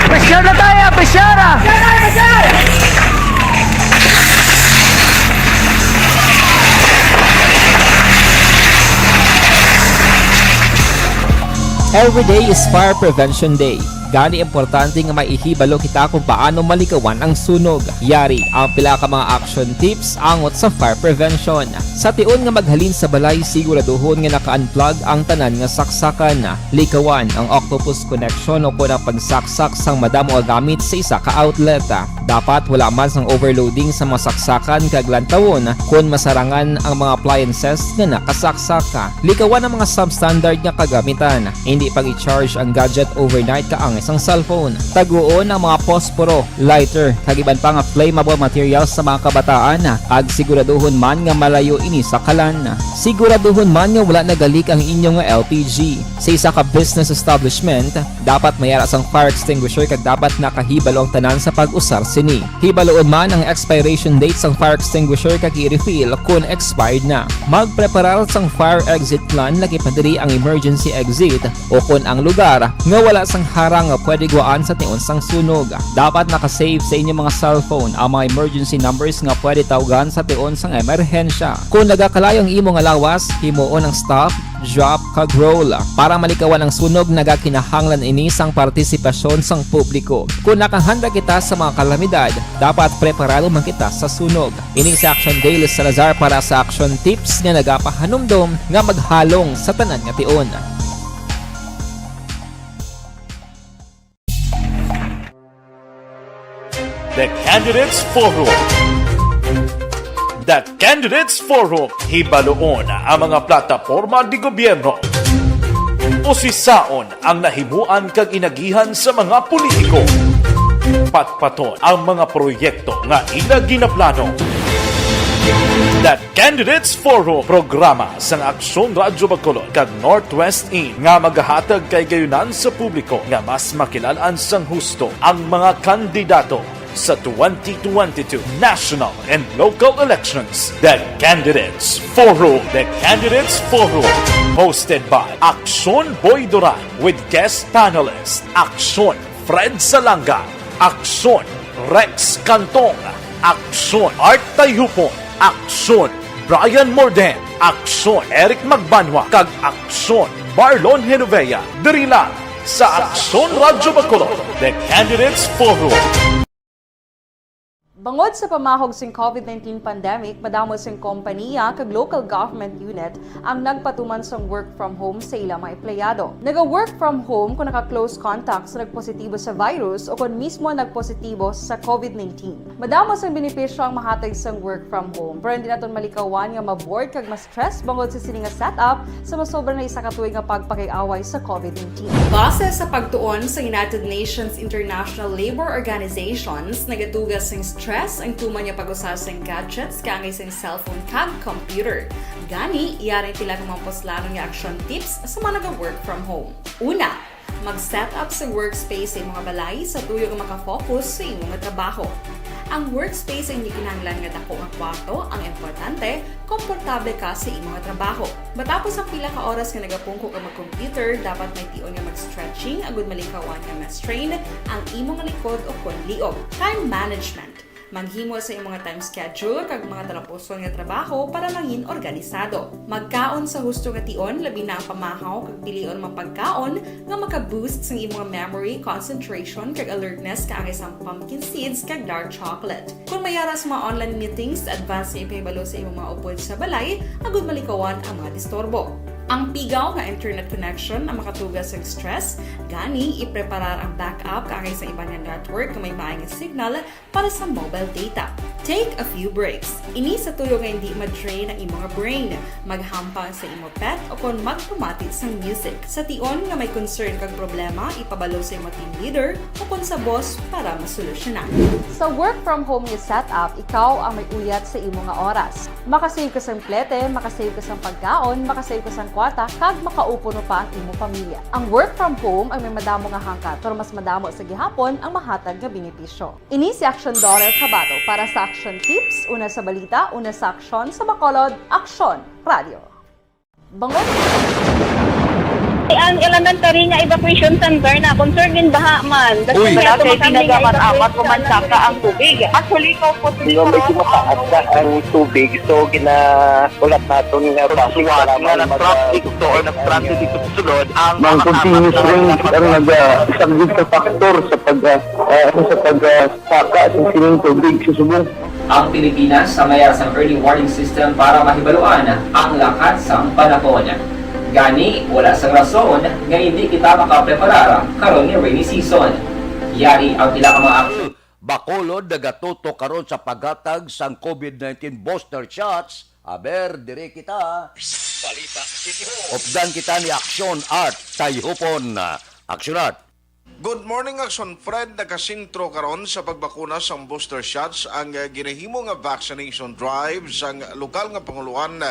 Pressure na tayo! Pressure na! Every day is Fire Prevention Day. Gani, importante nga may ihibalo kita kung paano malikawan ang sunog. Yari ang pila ka mga action tips angot sa fire prevention. Sa tion nga maghalin sa balay, siguraduhon nga naka-unplug ang tanan nga saksakan. Likawan ang octopus connection o kon ang pagsaksak sang madamo nga gamit sa isa ka outlet. Dapat wala man sang overloading sa mga saksakan kag lantawon kon masarangan ang mga appliances nga nakasaksak. Likawan ang mga substandard nga kagamitan. Indi pag-i-charge ang gadget overnight kaangay sang cellphone. Taguon ang mga posporo, lighter, kag iban pa nga flammable materials sa mga kabataan, kag siguraduhon man nga malayo ini sa kalan. Siguraduhon man nga wala nagalik ang inyo nga L P G. Sa isa ka business establishment, dapat may ara sang fire extinguisher kag dapat nakahibalo ang tanan sa pag-usar sini. Hibaluon man ang expiration date sang fire extinguisher kag i-refill kon expired na. Magpreparar sang fire exit plan, lakip na diri ang emergency exit o kon ang lugar nga wala sang harang nga pwede gwaan sa tion sang sunog. Dapat naka-save sa inyo mga cellphone ang mga emergency numbers nga pwede tawgan sa tion sang emerhensya. Kon nagakalayo ang imo nga lawas, himuon ang stop, drop, kag roll. Para malikawan ang sunog, nagakinahanglan ini sang partisipasyon sang publiko. Kon nakahanda kita sa mga kalamidad, dapat preparado man kita sa sunog. Ini si Action Dale Salazar para sa Action Tips nga nagapahanumdom nga maghalong sa tanan nga tion. The Candidates Forum. The Candidates Forum. Hibaluon ang mga plataporma di gobyerno. Usisaon ang nahimuan kag inagihan sa mga politiko. Patpaton ang mga proyekto nga ila ginaplano. The Candidates Forum, programa sang Aksyon Radyo Bacolod kag Northwest In nga magahatag kaigayonan sa publiko nga mas makilal-an sang husto ang mga kandidato sa twenty twenty-two national and local elections. The Candidates Forum. The Candidates Forum, hosted by Aksyon Boy Duran with guest panelist Aksyon Fred Salanga, Aksyon Rex Cantong, Aksyon Art Tayhupon, Aksyon Brian Morden, Aksyon Eric Magbanwa, kag Aksyon Marlon Genovea. Diri lang sa Aksyon Radyo Bacolod, The Candidates Forum. Bangod sa pamahog sing COVID nineteen pandemic, madamo sing kompanya kag local government unit ang nagpatuman sang work from home sa ila mga empleyado. Naga-work from home kung naka-close contact sa nagpositibo sa virus o kon mismo nagpositibo sa COVID nineteen. Madamo sang benepisyo ang mahatag sang work from home, pero hindi naton malikawan nga ma-bored kag ma-stress bangod sa sini nga setup sa masobra na isa ka tuig nga pagpakig-away sa COVID nineteen. Base sa pagtuon sa United Nations International Labor Organizations, nagatuga sing stress ang tuman nga pag-usa sing gadgets kaangay sing cellphone kag computer. Gani, yari ang pila ka mga puslanon nga action tips sa mga naga-work from home. Una, mag-set up sa workspace sa imong balay sa tuyo nga maka-focus sa imong trabaho. Ang workspace ang hindi kinahanglan nga dako nga kwarto. Ang importante, komportable ka sa imong trabaho. Matapos ang pila ka oras nga nagapungko ka mag-computer, dapat may tion nga mag-stretching agud malikawan nga ma-strain ang imong likod o kon liog. Time management. Maghimo sa imong time schedule kag mga talapuson nga trabaho para mangin organisado. Magkaon sa husto nga tion, labi na ang pamahaw, kag pilion ang mga pagkaon nga maka-boost sang imong memory, concentration, kag alertness, kaangay sang pumpkin seeds kag dark chocolate. Kon may ara sa mga online meetings, advance nga ipahibalo sa imong mga upod sa balay agud malikawan ang mga disturbo. Ang pigaw nga internet connection ang makatuga sa stress, gani ipreparar ang backup kaangay sa iban nga network nga may maay nga signal para sa mobile data. Take a few breaks. Ini sa tuyo nga hindi ma-drain ang imong brain. Maghampang sa imo pet o kon magpamati sang music. Sa tion nga may concern kag problema, ipabalo sa imo team leader o kon sa boss para masolusyonan. Sa work from home nga setup, ikaw ang may uyat sa imo nga oras. Makasave ka sang plete, makasave ka sang pagkaon, makasave ka sang kwarta, kag makaupod pa ang imo pamilya. Ang work from home ang may madamo nga hangkat, pero mas madamo sa gihapon ang mahatag nga benepisyo. Ini si Aksyon Dorel Cabato para sa Aksyon Tips, una sa balita, una sa aksyon, sa Bacolod, Aksyon Radio. Bangod Ang elementary nga evacuation center na concern gid baha man. Uy. Wala kay ginagamat-amat, human saka ang tubig. Actually, ikaw po, Hindi, medyo mataas na ang tubig. So, gina-, ulat naton nga traffic, nga mag-, nag-traffic to or nag-traffic dito sa sulod, ang Mang continuous rain ang nag-, ah, isang big factor sa pag, ah, ah, ano, sa pag, ah, saka sa sining tubig sa subong. Ang Pilipinas sa may sang early warning system para mahibaluan ang lakat sang panahon. Gani, wala sang rason nga hindi kita makapreparar karon nga rainy season. Yari ang pila ka mga ak- Bacolod nagatutok karon sa paghatag sang COVID nineteen booster shots. Aber, diri kita. Balita City Hall. Updan kita ni Aksyon Art Tayhupon. Aksyon Art. Good morning, Aksyon Fred. Nakasentro karon sa pagbakuna sang booster shots ang, eh, ginahimo nga vaccination drive sang lokal nga pangulohan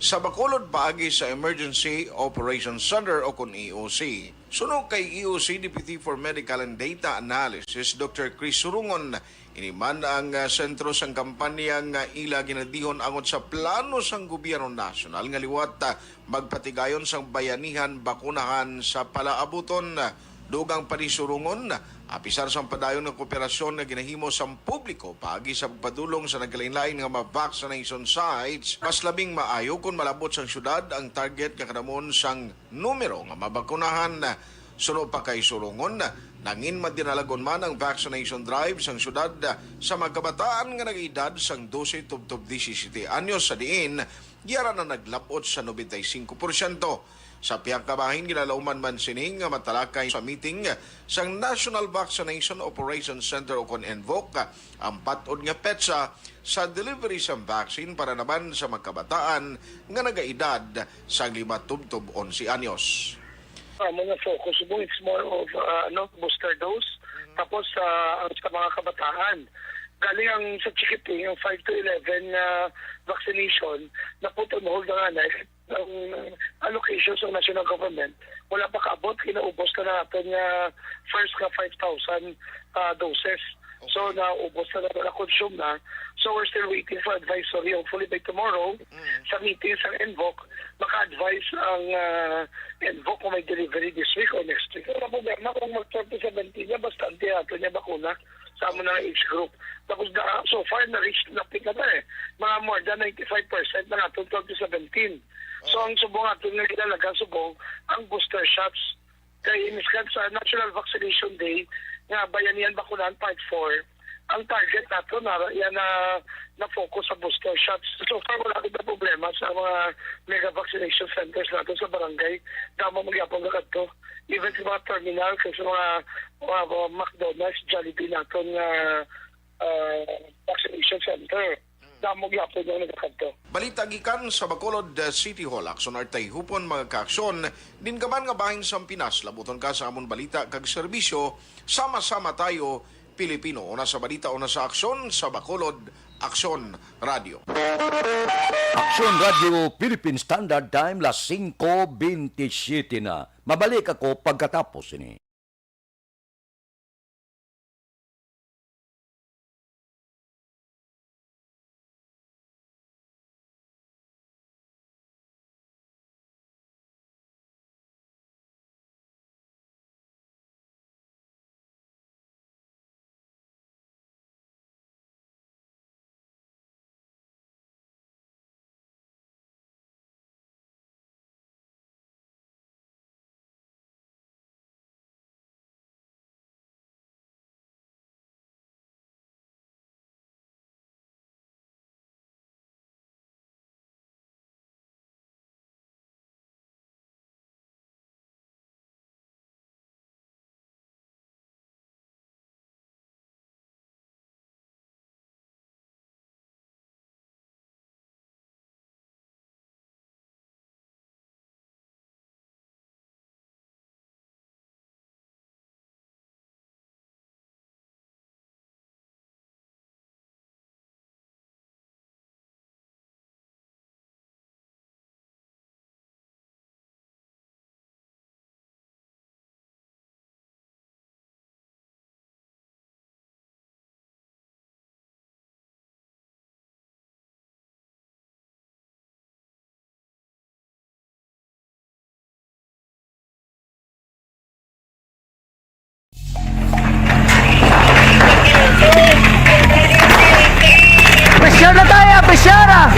sa Bacolod paagi sa Emergency Operations Center o kon E O C. Suno kay E O C Deputy for Medical and Data Analysis, Doctor Chris Surungon, ini man ang, ah, sentro sang kampanya nga ila ginadihon angot sa plano sang gobyerno nasyonal nga liwat, ah, magpatigayon sang bayanihan bakunahan sa palaabuton. Dugang pa ni Surongon, apisar sang padayon nga kooperasyon nga ginahimo sang publiko paagi sa pagpadulong sa nagkalainlain nga mga vaccination sites, mas labing maayo kon malabot sang syudad ang target nga kanamon sang numero nga mabakunahan. Suno pa kay Surongon, nangin madinalagon man ang vaccination drive sang syudad sa mga kabataan nga nag-edad sang dose tubtob disisete anyos, sa diin yara na naglab-ot sa nobenta y singko porsyento. Sa pihak nga bahin, ginalauman man sini nga matalakay sa meeting sang National Vaccination Operation Center o kon NVOC ang pat-od nga petsa sa delivery sang vaccine para naman sa mga kabataan nga nagaedad sang lima tubtob onse anyos. Amo nga focus mo, it's more of, uh, ano, booster dose. Tapos, uh, ang sa mga kabataan, galing ang sa Chikiting, ang five to eleven nga vaccination, na-put on hold na nga na ang allocation sa national government. Wala pa kaabot, kinaubos na natin nga first nga five thousand, uh, doses. So, naubos na, na, na-consume na. So, we're still waiting for advisory. Hopefully, by tomorrow, sa meeting sa NVOC, maka-advise ang, ah, NVOC kung may delivery this week or next week. Wala problema kung mag twenty seventeen niya, basta ang tinato niya bakuna sa amo na age group. Tapos, na, so far, na-reach na pika na eh. Mga more than ninety-five percent na natin twenty seventeen. So, ang subong natin nga ginalaga subong, ang booster shots. Kay miskan sa National Vaccination Day nga Bayanihan Bakunahan Part four, ang target nato na yan na, na-focus sa booster shots. So far, wala kita problema sa mga mega vaccination centers nato sa barangay. Damo man gyapon na kadto. Even sa mga terminal, kay sa mga, mga, mga McDonald's, Jollibee naton nga, ah, vaccination center. Damo gyapon ang nagakadto. Balita gikan sa Bacolod, uh, City Hall. Aksyon Artay Hupon, mga kaaksyon. Din ka man nga bahin sang Pinas, labuton ka sa amon balita kag serbisyo. Sama-sama tayo, Pilipino. Una sa balita, una sa aksyon, sa Bacolod, Aksyon Radio. Aksyon Radio Philippine Standard Time, las singko bentisiete na. Mabalik ako pagkatapos ini. Presyar na tayo, presyar, ah!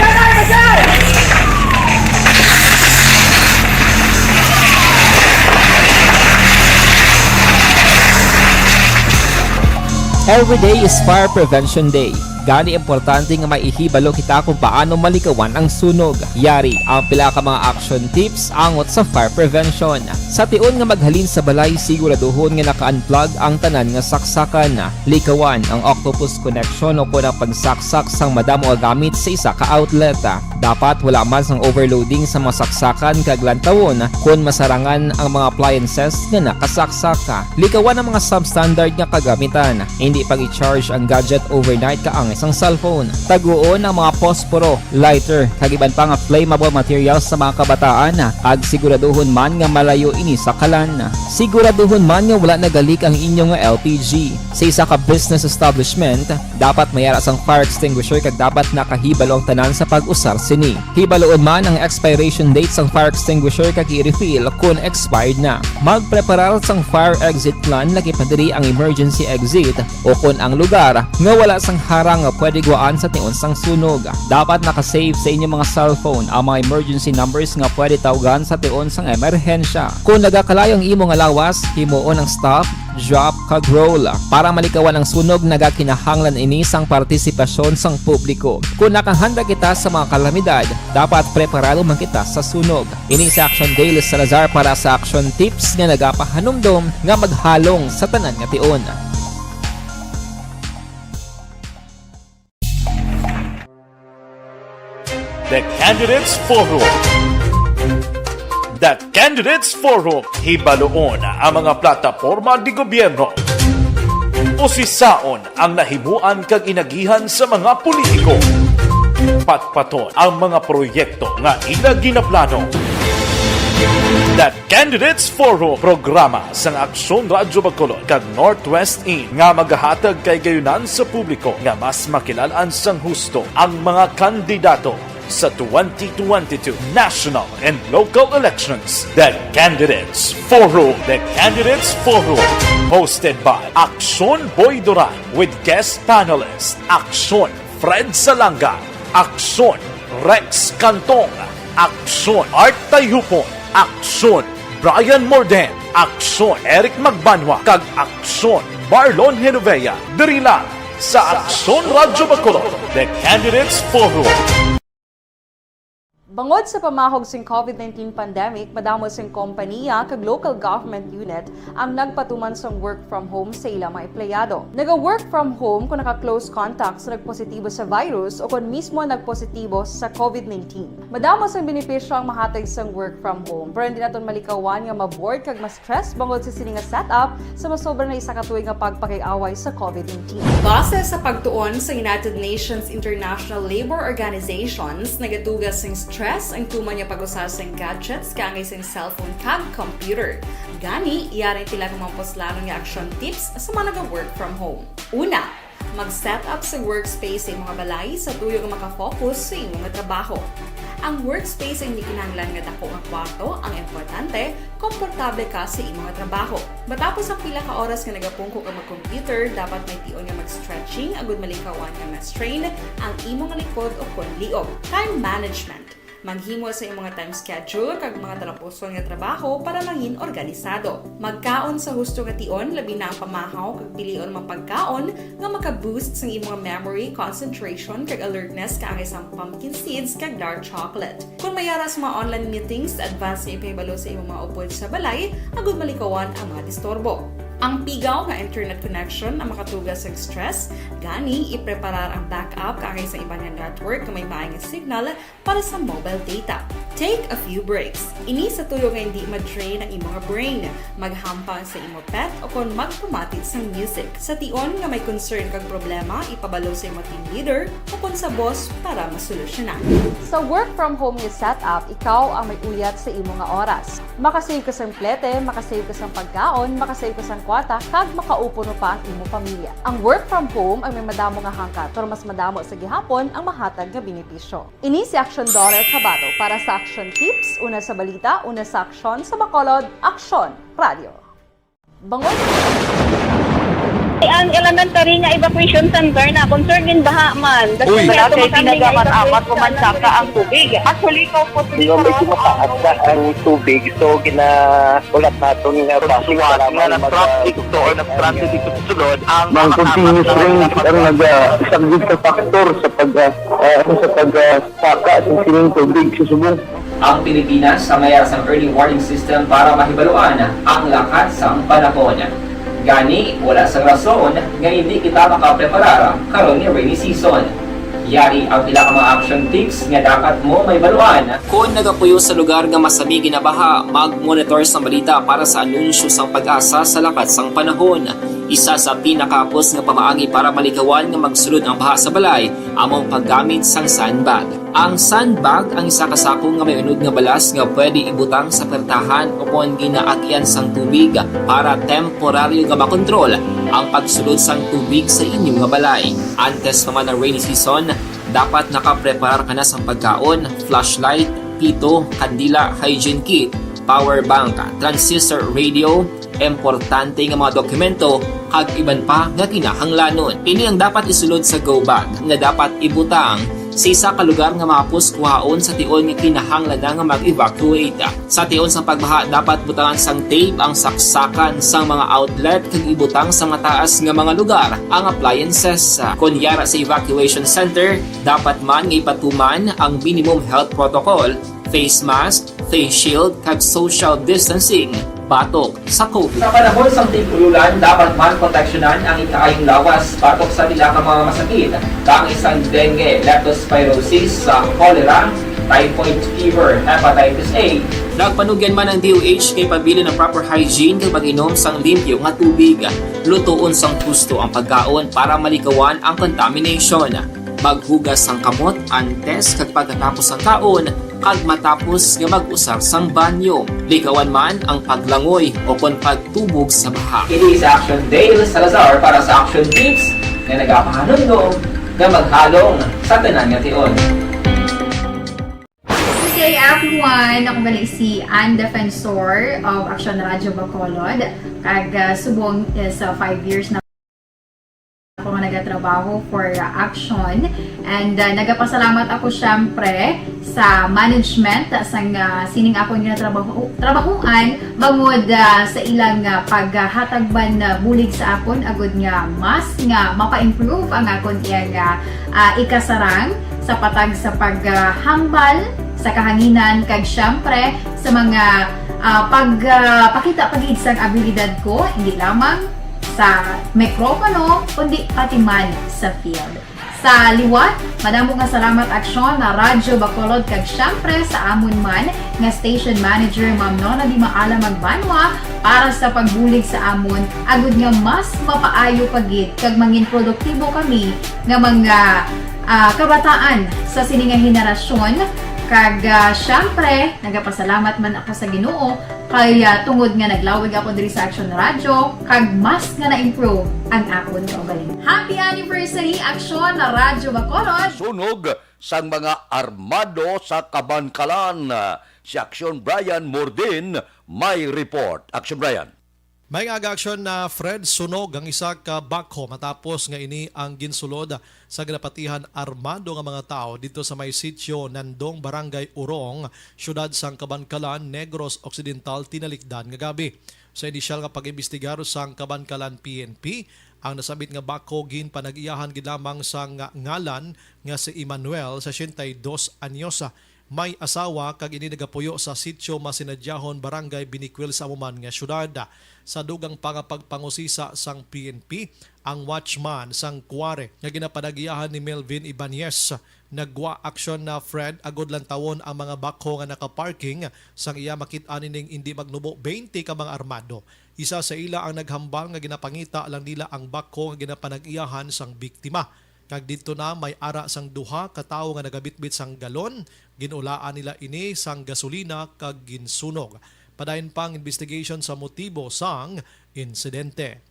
Every day is Fire Prevention Day. Gani, importante nga maihibalo kita kung paano malikawan ang sunog. Yari ang pila ka mga action tips angot sa fire prevention. Sa tion nga maghalin sa balay, siguraduhon nga naka-unplug ang tanan nga saksakan. Likawan ang octopus connection o kon ang pagsaksak sang madamo nga gamit sa isa ka outlet. Dapat wala man sang overloading sa mga saksakan kag lantawon kon masarangan ang mga appliances nga nakasaksak. Likawan ang mga substandard nga kagamitan. Hindi pag-i-charge ang gadget overnight kaangay sang cellphone. Taguon ang mga posporo, lighter, kag iban pa nga flammable materials sa mga kabataan, kag siguraduhon man nga malayo ini sa kalan. Siguraduhon man nga wala nagalik ang inyo nga L P G. Sa isa ka business establishment, dapat may ara sang fire extinguisher kag dapat nakahibalo ang tanan sa pag-usar sini. Hibaluon man ang expiration date sang fire extinguisher kag i-refill kon expired na. Magpreparar sang fire exit plan, lakip na diri ang emergency exit o kon ang lugar nga wala sang harang nga pwede guwaan sa tion sang sunog. Dapat naka-save sa inyo mga cellphone ang mga emergency numbers nga pwede tawgan sa tion sang emerhensya. Kon nagakalayo ang imo nga lawas, himuon ang stop, drop, kag roll. Para malikawan ang sunog, nagakinahanglan ini sang partisipasyon sang publiko. Kon nakahanda kita sa mga kalamidad, dapat preparado man kita sa sunog. Ini si Action Dale Salazar para sa Action Tips nga nagapahanumdom nga maghalong sa tanan nga tion. The Candidates Forum. The Candidates Forum. Hibaluon ang mga plataporma di gobyerno. Usisaon ang nahimuan kag inagihan sa mga politiko. Patpaton ang mga proyekto nga ila ginaplano. The Candidates Forum, programa sang Aksyon Radyo Bacolod kag Northwest In nga magahatag kay gayunan sa publiko nga mas makilal-an sang husto ang mga kandidato sa twenty twenty-two national and local elections. The Candidates Forum. The Candidates Forum, hosted by Aksyon Boy Duran with guest panelist Aksyon Fred Salanga, Aksyon Rex Cantong, Aksyon Art Tayhupon, Aksyon Brian Morden, Aksyon Eric Magbanwa, kag Aksyon Marlon Genovea, diri lang sa Aksyon Radyo Bacolod, The Candidates Forum. Bangod sa pamahog sing COVID nineteen pandemic, madamo sing kompaniya kag local government unit ang nagpatuman sang work from home sa ila mga empleyado. Naga-work from home kung naka-close contact sa nagpositibo sa virus o kon mismo nagpositibo sa COVID nineteen. Madamo sang benepisyo ang mahatag sang work from home, pero hindi naton malikawan nga ma-bored kag ma-stress bangod sa sini nga setup sa masobra na isa ka tuig nga pagpakig-away sa COVID nineteen. Base sa pagtuon sa United Nations International Labor Organizations, nagatuga sing stress ang tuman nga pag-usa sing gadgets kaangay sing cellphone kag computer. Gani, yari tila nga mga puslanon nga action tips sa mga naga-work from home. Una, mag-set up sa workspace sa imong balay sa tuyo nga makafocus sa imong trabaho. Ang workspace ay hindi kinahanglan nga dako nga kwarto, ang importante, komportable ka sa imong trabaho. Matapos ang pila ka oras nga nagapungko ka mag-computer, dapat may tion nga mag-stretching agud malikawan nga ma-strain ang imong likod o kon liog. Time management. Maghimo sa imong time schedule kag mga talapuson nga trabaho para mangin organisado. Magkaon sa husto nga tion, labi na ang pamahaw kag pilion mga pagkaon nga maka-boost sang imong memory, concentration, kag alertness kaangay sang pumpkin seeds kag dark chocolate. Kon may ara sa mga online meetings, advance nga ipahibalo sa imong mga upod sa balay agud malikawan ang mga disturbo. Ang pigaw nga internet connection ang makatuga sang stress, gani ipreparar ang backup kaangay sa iban nga network nga may maayo nga signal para sa mobile data. Take a few breaks. Ini sa tuyo nga hindi ma-drain ang imo nga brain. Maghampang sa imo pet o kon magpamati sang music. Sa tion nga may concern kag problema, ipabalo sa imo team leader o kon sa boss para masolusyonan. Sa work from home nga setup, ikaw ang may uyat sa imo nga oras. Makasave ka sang plete, makasave ka sang pagkaon, makasave ka sang kwarta, kag makaupod pa ang imo pamilya. Ang work from home ang may madamo nga hangkat, pero mas madamo sa gihapon ang mahatag nga benepisyo. Ini si Action Daughter Cabato para sa Action Tips, una sa balita, una sa aksyon, sa Bacolod, Aksyon Radio. Bangod Ang elementary nga evacuation center na concern din baha man. Uy. Wala kay tinaga man amat ko man saka ang tubig. Actually, ko po Di ba may tumataas na ang tubig? So, gina-, ulat naton nga traffic nga nag-traffic to or nag-transit dito sa sulod, ang mga continuous rain ang nagasaglit sa factor sa pag, ah, ah, sa pag, ah, saka sa sining tubig sa subong. Ang Pilipinas ang may sang early warning system para mahibaluan ang lakat sang panahon. Gani, wala sang rason nga hindi kita makapreparar karon nga rainy season. Yari ang pila ka mga action tips nga dapat mo mahibaluan. Kon nagapuyo sa lugar nga masami ginabaha, mag-monitor sang balita para sa anunsyo sang PAGASA sa lakat sang panahon. Isa sa pinakahapos nga pamaagi para malikawan nga magsulod ang baha sa balay amo ang paggamit sang sandbag. Ang sandbag ang isa ka sako nga may unod nga balas nga pwede ibutang sa pertahan ukon ginaagian sang tubig para temporaryo nga makontrol ang pagsulod sang tubig sa inyo nga balay. Antes pa man ang rainy season, dapat nakapreparar ka na sang pagkaon, flashlight, pito, kandila, hygiene kit, power bank, transistor radio, importante nga mga dokumento, kag iban pa nga kinahanglanon. Ini ang dapat isulod sa go bag nga dapat ibutang sa isa ka lugar nga mahapos kuhaon sa tion nga kinahanglan na nga mag-evacuate. Sa tion sang pagbaha, dapat butangan sang tape ang saksakan sang mga outlet kag ibutang sa mataas nga mga lugar ang appliances. Kon yara sa evacuation center, dapat man nga ipatuman ang minimum health protocol, face mask, face shield, kag social distancing batok sa COVID. Sa panahon sang tig-ululan, dapat man proteksyonan ang ikaayong lawas batok sa pila ka mga masakit, kaangay sang dengue, leptospirosis, sa cholera, typhoid fever, hepatitis A. Nagpanugyan man ang D O H nga ipabilin ang proper hygiene kag mag-inom sang limpyo nga tubig. Lutoon sang husto ang pagkaon para malikawan ang contamination. Maghugas sang kamot antes kag pagkatapos sang kaon kag matapos nga mag-usar sang banyo. Likawan man ang paglangoy o kon pagtubog sa baha. Ini si Action Dale Salazar para sa Action Tips nga nagapahanumdom nga maghalong sa tanan nga tion. Good day, everyone! Ako gali si Ann Defensor of Action Radio Bacolod. Kag, ah, subong is, ah, five years na ako nga nagatrabaho for, uh, Action. And, uh, nagapasalamat ako, syempre, sa management sang, uh, sining akon nga trabaho, trabahoan bangod, uh, sa ilang, uh, paghatag man, uh, bulig sa akon agud nga mas nga mapa-improve ang akon iyang, uh, uh, ikasarang sa patag sa paghambal sa kahanginan kag, syempre, sa mga, uh, pag, uh, pakita pa gid sang abilidad ko, hindi lamang sa mikropono, kundi pati man sa field. Sa liwat, madamo nga salamat, Aksyon, na Radyo Bacolod, kag siyempre sa amon man nga station manager, Ma'am Nona Di Maala Magbanwa, para sa pagbulig sa amon, agud nga mas mapaayo pa gid kag mangin produktibo kami nga mga, ah, kabataan sa sini nga henerasyon. Kag, ah, siyempre, nagapasalamat man ako sa Ginoo kay, ah, tungod nga naglawig ako diri sa Action Radio, kag mas nga na-improve ang akon kaugalingon. Happy anniversary, Action Radyo Bacolod! Sunog sang mga armado sa Kabankalan. Si Action Brian Mordin may report. Action Brian. May aga, Action na Fred, sunog ang isa ka backhoe matapos nga ini ang ginsulod sa ginapatihan armado nga mga tawo didto sa may sitio Nandong, Barangay Urong, siyudad sang Kabankalan, Negros Occidental, tinalikdan nga gab-i. Sa inisyal nga pag-imbestigar sang Kabankalan P N P, ang nasambit nga backhoe ginpanag-iyahan gid lamang sang ngalan nga si Emmanuel, sesenta y dos anyos. May asawa kag ini nagapuyo sa Sitio Masinadyahon, Barangay Binicuil, sa amo man nga siyudad. Sa dugang pa nga pagpangusisa sang P N P, ang watchman sang quarry nga ginapanag-iyahan ni Melvin Ibanez naggwa aksyon na Fred agud lantawon ang mga backhoe nga nakaparking sang iya makit-an ining indi magnubo twenty ka mga armado. Isa sa ila ang naghambal nga ginapangita lang nila ang backhoe nga ginapanag-iyahan sang biktima. Kag didto na may ara sang duha ka tawo nga nagabitbit sang galon, ginulaan nila ini sang gasolina kag ginsunog. Padayon pa ang investigation sa motibo sang insidente.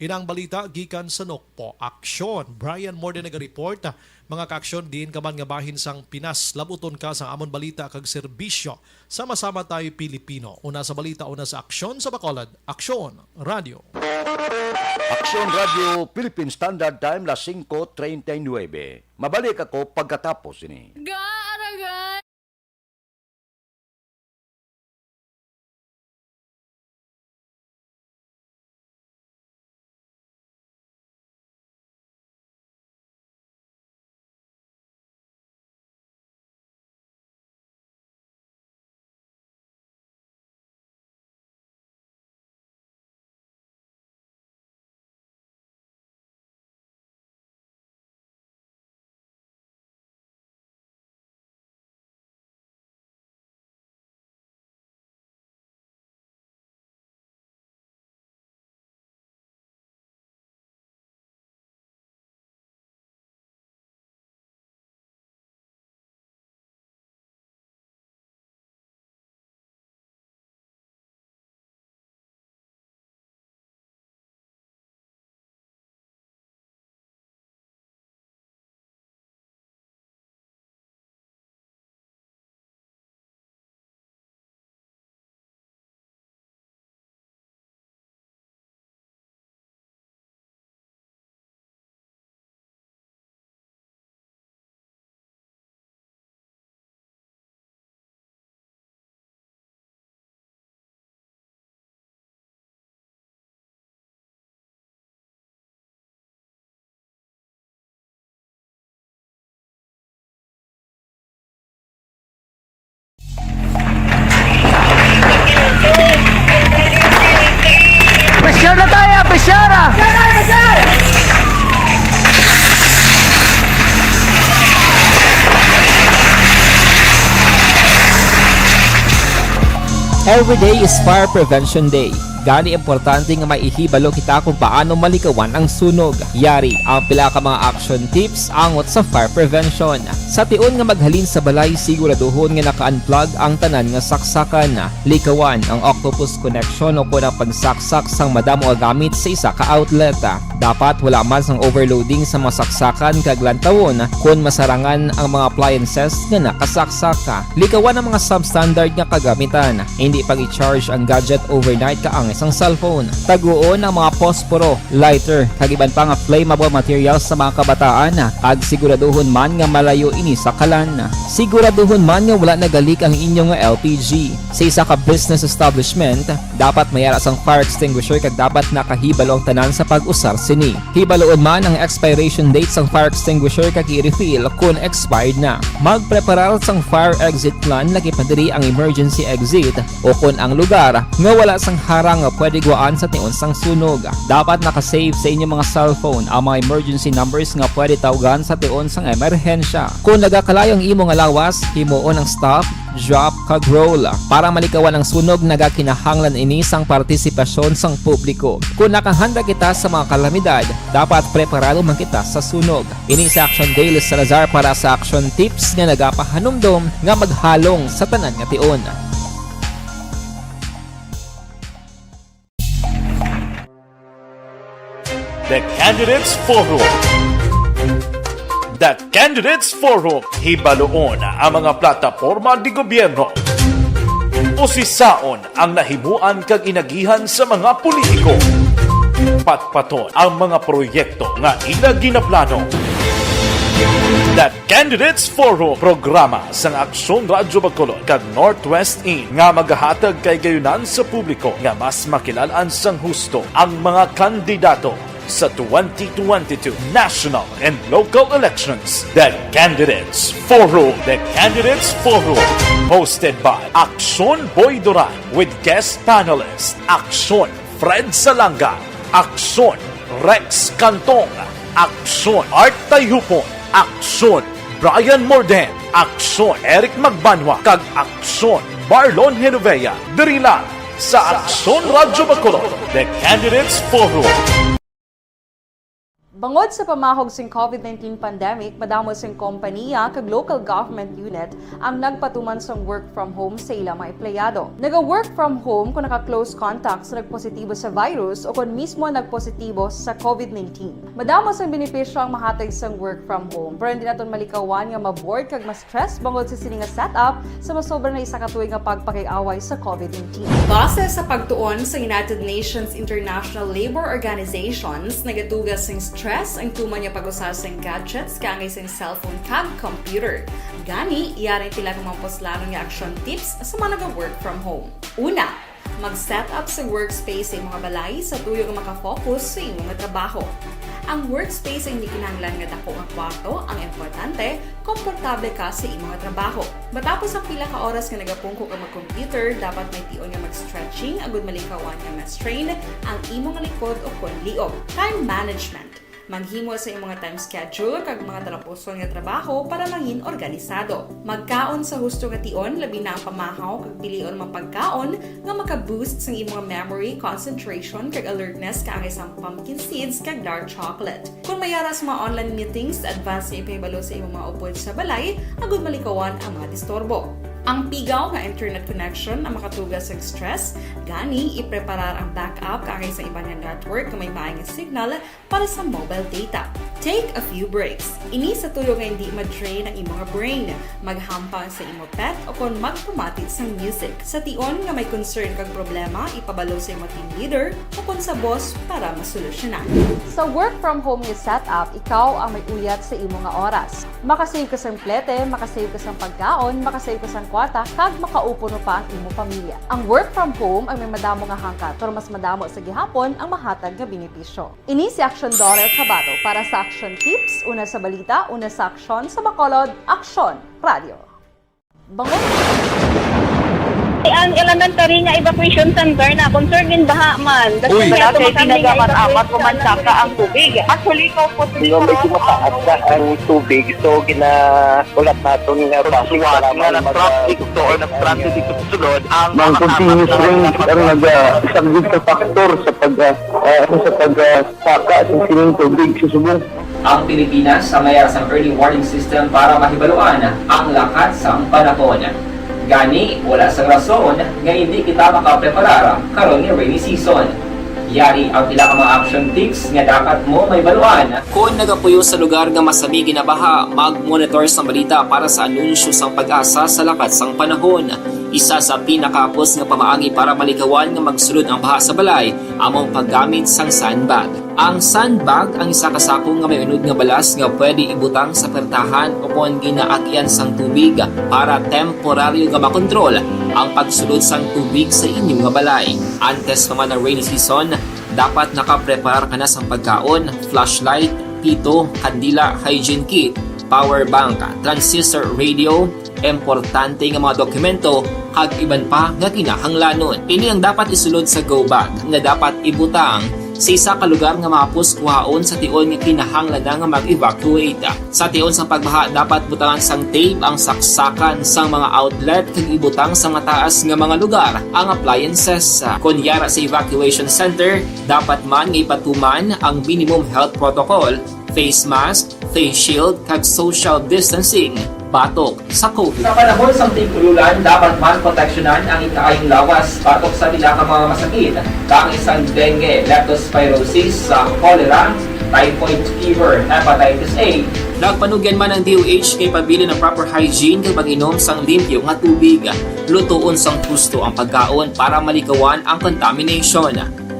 Inang balita gikan sa Nokpo. Aksyon. Brian Morde nagareport. Mga ka-aksyon, diin ka man nga bahin sang Pinas, labuton ka sang amon balita kag serbisyo. Sama-sama tayo Pilipino. Una sa balita, una sa aksyon sa Bacolod. Aksyon Radio. Aksyon Radio, Philippine Standard Time, las singko treinta y nuebe. Mabalik ako pagkatapos ini. Gaaragan. Every day is Fire Prevention Day. Gani, importante nga may ihibalo kita kung paano malikawan ang sunog. Yari ang pila ka mga action tips angot sa fire prevention. Sa tion nga maghalin sa balay, siguraduhon nga naka-unplug ang tanan nga saksakan. Likawan ang octopus connection o kon ang pagsaksak sang madamo nga gamit sa isa ka outlet. Dapat wala man sang overloading sa mga saksakan kag lantawon kon masarangan ang mga appliances nga nakasaksak. Likawan ang mga substandard nga kagamitan. Hindi pag-i-charge ang gadget overnight kaangay sang cellphone. Taguon ang mga posporo, lighter, kag iban pa nga flammable materials sa mga kabataan, kag siguraduhon man nga malayo ini sa kalan. Siguraduhon man nga wala nagalik ang inyo nga L P G. Sa isa ka business establishment, dapat may ara sang fire extinguisher kag dapat nakahibalo ang tanan sa pag-usar sini. Hibaloon man ang expiration date sang fire extinguisher kag i-refill kon expired na. Magpreparar sang fire exit plan, lakip na diri ang emergency exit, o kon ang lugar nga wala sang harang nga pwede gwaan sa tion sang sunog. Dapat naka-save sa inyong mga cellphone ang mga emergency numbers nga pwede tawgan sa tion sang emerhensya. Kon nagakalayo ang imo nga lawas, himuon ang stop, drop, kag roll. Para malikawan ang sunog, nagakinahanglan ini sang partisipasyon sang publiko. Kon nakahanda kita sa mga kalamidad, dapat preparado man kita sa sunog. Ini si Action Daily Salazar para sa Action Tips nga nagapahanumdom nga maghalong sa tanan nga tion. The Candidates Forum. The Candidates Forum. Hibaloon ang mga plataporma de gobyerno. Usisaon ang nahimuan kag inagihan sa mga politiko. Patpaton ang mga proyekto nga ila ginaplano. The Candidates Forum, programa sang Aksyon Radyo Bacolod kag Northwest In nga magahatag kahigayonan sa publiko nga mas makilal-an sang husto ang mga kandidato sa twenty twenty-two national and local elections. The Candidates Forum. The Candidates Forum, hosted by Aksyon Boy Duran with guest panelist Aksyon Fred Salanga, Aksyon Rex Cantong, Aksyon Art Tayhupon, Aksyon Brian Morden, Aksyon Eric Magbanwa, kag Aksyon Marlon Genovea, diri lang sa Aksyon Radyo Bacolod, The Candidates Forum. Bangod sa pamahog sing covid nineteen pandemic, madamo sing kompanya kag local government unit ang nagpatuman sang work from home sa ila mga empleyado. Naga-work from home kon naka-close contact sa nagpositibo sa virus o kon mismo nagpositibo sa covid nineteen. Madamo sang benepisyo ang mahatag sang work from home, pero hindi naton malikawan nga ma-bored kag ma-stress bangod sa sini nga setup sa masobra na isa ka tuig nga pagpakig-away sa covid nineteen. Base sa pagtuon sa United Nations International Labour Organizations, nagatuga sing stress ang tuman nga pag-usa sing gadgets kaangay sing cellphone kag computer. Gani, yari ang pila ka mga puslanon nga action tips sa mga naga-work from home. Una, mag-set up sa workspace sa imo nga balay sa tuyo nga makafocus sa imo nga trabaho. Ang workspace ang hindi kinahanglan nga dako nga kwarto, ang importante, komportable ka sa imo nga trabaho. Matapos ang pila ka oras nga nagapungko ka mag-computer, dapat may tion nga mag-stretching agud malikawan nga ma-strain ang imo nga likod o kon liog. Time management. Maghimo sa imo nga time schedule kag mga talapuson nga trabaho para mangin organisado. Magkaon sa husto nga tion, labi na ang pamahaw kag pilion man pagkaon nga maka-boost sang imo nga memory, concentration, kag alertness kaangay sang pumpkin seeds kag dark chocolate. Kon may ara sa mga online meetings, advance nga ipahibalo sa imo mga upod sa balay agud malikawan ang mga disturbo. Ang pigaw nga internet connection ang makatuga sa stress, gani ipreparar ang backup kaangay sa iban nga network nga may maay nga signal para sa mobile data. Take a few breaks. Ini sa tuyo nga hindi ma-drain ang imo nga brain. Maghampang sa imo pet o kon magpamati sang music. Sa tion nga may concern kag problema, ipabalo sa imo team leader o kon sa boss para masolusyonan. Sa work from home nga setup, ikaw ang may uyat sa imo nga oras. Makasave ka sang plete, makasave ka sang pagkaon, makasave ka sang kwarta, kag makaupo no pa ang imo pamilya. Ang work from home ang may madamo nga hangkat, pero mas madamo sa gihapon ang mahatag nga benepisyo. Ini si Aksyon Dorer Cabato para sa Aksyon Tips, una sa balita, una sa aksyon, sa Bacolod, Aksyon Radio. Bangod Ang elementary nga evacuation center na concerned in baha man. That's Uy. Why Wala ato kay makami nga tinaga man evacuation amat ko man center. Saka ang tubig. Actually, ko po Di ba, medyo mataas na ang tubig, so ginahulat naton nga Sa traffic suwat para nga may nag-traffic mag-, to or nag-traffic dito sa sulod, ang Ang mga continuous tapat na rain ang nag-, isang gid ka factor sa pag, ah, ah, sa pag, ah, saka sa sining tubig sa subong. Ang Pilipinas sa mayara sang early warning system para mahibaluan ang lakat sang panahon. Gani, wala sang rason nga hindi kita makapreparar karon nga rainy season. Yari ang pila ka mga action tips nga dapat mo mahibaluan. Kon nagapuyo sa lugar nga masami ginabaha, mag-monitor sang balita para sa anunsyo sang PAGASA sa lakat sang panahon. Isa sa pinakahapos nga pamaagi para malikawan nga magsulod ang baha sa balay amo ang paggamit sang sandbag. Ang sandbag ang isa ka sako nga may unod nga balas nga pwede ibutang sa pertahan o kon ginaagyan sang tubig para temporaryo nga makontrol ang pagsulod sang tubig sa inyo nga balay. Antes pa man ang rainy season, dapat nakapreparar ka na sang pagkaon, flashlight, pito, kandila, hygiene kit, power bank, transistor radio, importante nga mga dokumento, kag iban pa nga kinahanglanon. Ini ang dapat isulod sa go bag nga dapat ibutang sa isa ka lugar nga mahapos kuhaon sa tion nga kinahanglan na nga mag-evacuate. Sa tion sang pagbaha, dapat butangan sang tape ang saksakan sang mga outlet kag ibutang sa mataas nga mga lugar ang appliances. Kon yara sa evacuation center, dapat man nga ipatuman ang minimum health protocol, face mask, face shield, kag social distancing batok sa COVID. Sa panahon sang tig-ulan, dapat man proteksyonan ang ikaayong lawas batok sa pila ka mga masakit, kaangay sang dengue, leptospirosis, sa cholera, typhoid fever, hepatitis A. Nagpanugyan man ang D O H nga ipabilin ang proper hygiene kag pag-inom sang limpyo nga tubig, lutoon sang husto ang pagkaon para malikawan ang contamination.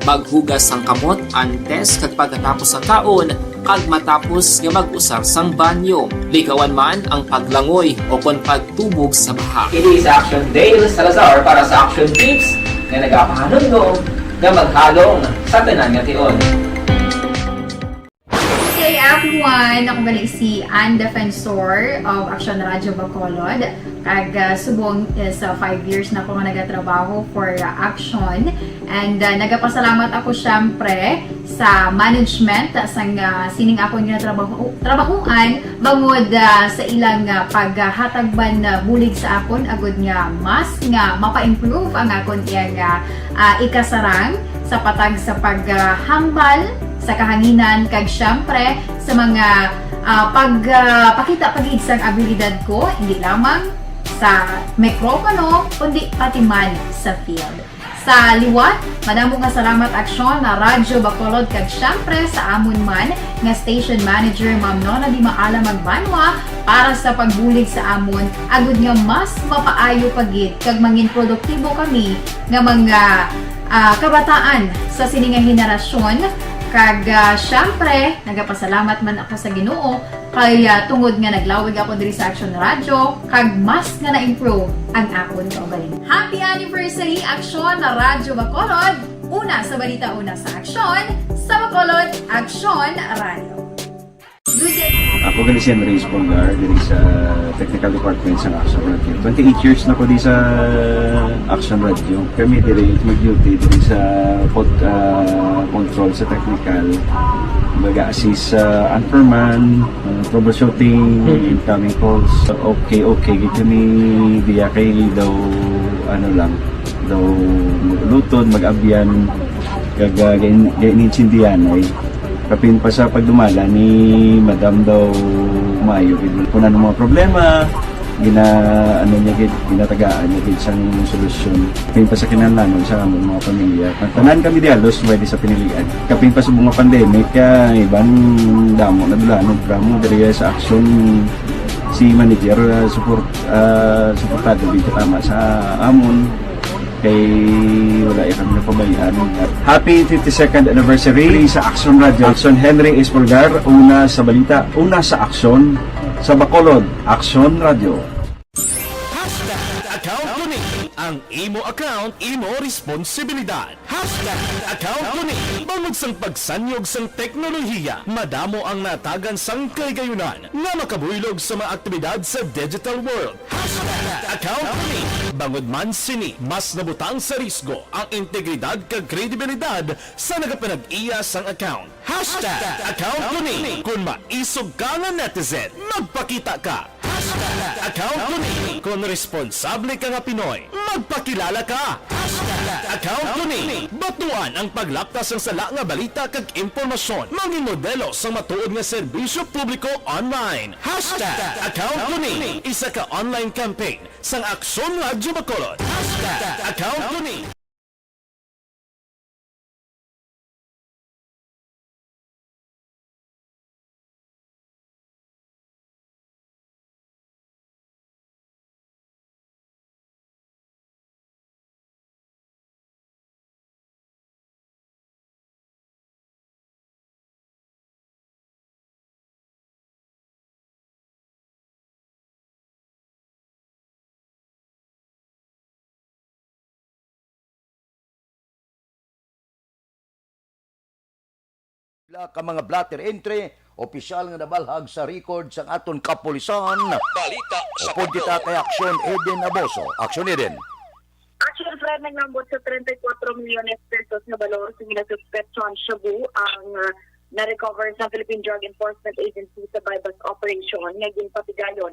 Maghugas sang kamot antes kag pagkatapos sang kaon, kag matapos nga mag-usar sang banyo. Likawan man ang paglangoy o kon pagtubog sa baha. Kini sa Action Dale Salazar para sa Action Tips nga nagapahanumdom nga maghalong sa tanan nga tion. Hey everyone! Ako gali si Ann Defensor of Action Radio Bacolod. Kag, ah, subong is, ah, five years na ako nga nagatrabaho for, ah, Action. And, ah, nagapasalamat ako, syempre, sa management sang, ah, sining akon nga trabaho, trabahoan bangod, ah, sa ilang, ah, paghatag man, ah, bulig sa akon agud nga mas nga mapa-improve ang akon iyang, ah, ah, ikasarang sa patag sa paghambal sa kahanginan kag, syempre, sa mga, ah, pag, ah, pakita pa gid sang abilidad ko, hindi lamang sa mikropono, kundi pati man sa field. Sa liwat, madamo nga salamat, Aksyon, na Radyo Bacolod, kag syempre sa amon man nga station manager, Ma'am Nona Di Maala Magbanwa, para sa pagbulig sa amon, agud nga mas mapaayo pa gid kag mangin produktibo kami nga mga, ah, kabataan sa sini nga henerasyon. Kag, ah, syempre, nagapasalamat man ako sa Ginoo kay, ah, tungod nga naglawig ako diri sa Action Radio, kag mas nga na-improve ang akon kaugalingon. Happy anniversary, Action na Radyo Bacolod! Una sa balita, una sa aksyon, sa Bacolod, Action Radio. Ako gali si Henry Espolgar, diri sa technical department sa Action Radio. Twenty-eight years na ko di sa Action Radio. Kami diri mag-duty diri sa pod-, ah, control sa technical. Mag-assist sa anchorman, ah, troubleshooting, Mhm. incoming calls. Okay, okay, gid kami diya kay daw, ano lang, daw mag-ulutod, mag-abyan, kag, ah, gain-, gain-, inintindihan ay. Kapin pa sa pagdumala ni Madam daw maayo gid. Kung ano mga problema, gina-, ano niya gid, ginatagaan niya gid sang solusyon. Kapin pa sa kinahanglanon sa among mga pamilya. Tanan kami di halos pwede sa pinilian. Kapin pa sa mga pandemic, ah, iban damo na dula, ano, drama diri sa aksyon si manager, ah, support, ah, suportado gid tama sa amon. Kay wala ya kami napabayaan. Happy fifty-second anniversary sa Action Radio. Action Henry Espolgar, una sa balita, una sa aksyon, sa Bacolod, Action Radio. Hashtag account ko ni. Ang imo account, imo responsibilidad. Hashtag account ko ni. Bangod sang pagsanyog sang teknolohiya, madamo ang natagan sang kahigayunan nga makabuylog sa mga aktibidad sa digital world. Hashtag account ko ni. Bangod man sini, mas nabutang sa risgo ang integridad kag kredibilidad sa nagapanag-iya sang account. Hashtag account ko ni. Kung maisog ka nga netizen, magpakita ka. Hashtag account ko ni. Kung responsable ka nga Pinoy, magpakilala ka. Hashtag account ko ni. Batuan ang paglapta sang sala nga balita kag impormasyon. Mangin modelo sang matuod nga serbisyo publiko online. Hashtag account ko ni. Isa ka online campaign sang Aksyon Radyo Bacolod. Hashtag account ko ni. Pila ka mga blotter entry, opisyal nga nabalhag sa record sang aton kapulisan. Balita sa Upod kita Bacolod. Kay Aksyon Eden Aboso. Aksyon Eden. Actually, Fred, nagambot sa treinta y cuatro milyones pesos nga balor sa ginasuspetsahan shabu ang, ah, na-recover sa Philippine Drug Enforcement Agency sa buy-bust operation nga ginpatigayon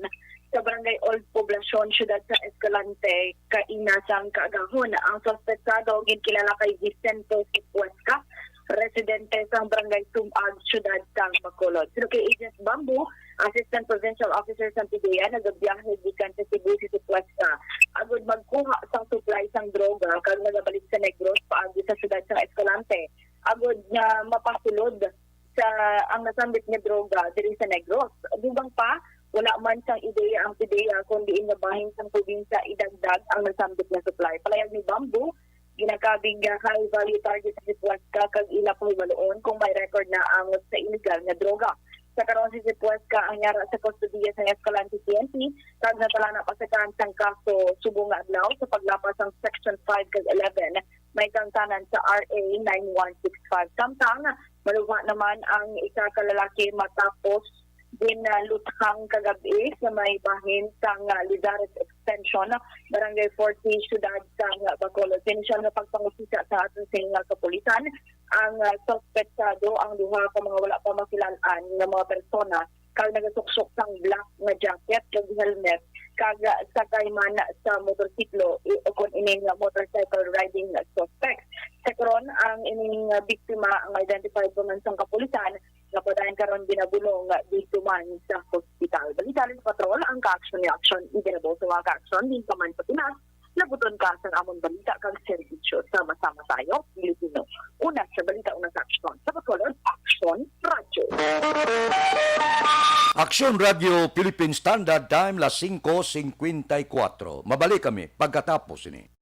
sa Barangay Old Poblacion, Siyudad sa Escalante, kaina sang kaagahon. Ang suspetsado ginkilala kay Vicente Sipuesca, residente sa Barangay Sumag, Siyudad sa Bacolod. Suno kay Agent Bamboo, Assistant Provincial Officer sa PDEA, nagabiyahe gikan sa Cebu si Sipuesca agod magkuha sang supply sang droga kag nagabalik sa Negros paagi sa siyudad sang Escalante agod nga mapasulod sa ang nasambit nga droga diri sa Negros. Dugang pa, wala man sang ideya ang PDEA kon diin nga bahin sang probinsya idagdag ang nasambit nga supply. Palayag ni Bamboo, ginakabig nga high value target sa Sipuesca kag ila pahibaluon kung may record na angot sa illegal nga droga. Sa karon, si Sipuesca ang yara sa kustodiya sang Escalante P N P kag natalana pa sa kansang kaso subong nga adlaw sa paglapas sang Section five kag eleven may kangtanan sa R A nine one six five. Samtang maluha naman ang isa ka lalaki matapos ginaluthang kagab-i sa may bahin sang, ah, Lizares Extension, Barangay forty, Siyudad sang Bacolod. Sa inisyal nga pagpangusisa sa aton sining nga kapulisan, ang, ah, suspetsado ang duha ka mga wala pa makilal-an nga mga persona kag nagasuksok sang black nga jacket kag helmet kag, ah, sakay man sa motorsiklo i-, ukon ini nga motorcycle riding suspect. Sa karon, ang ining, ah, biktima ang identified pa man sang kapulisan nga padayon karon ginabulong didto man sa hospital. Balita sa Patrol, ang Kaaksyon ni Aksyon, iginabo sa mga kaaksyon, din pa man sa Pinas, labuton ka sa amon balita kag serbisyo. Sama-sama tayo, Pilipino. Una sa balita, una sa aksyon. Sa Bacolod, Aksyon Radyo. Aksyon Radyo Philippine Standard Time, las singko singkwenta y kuwatro. Mabalik kami pagkatapos ini.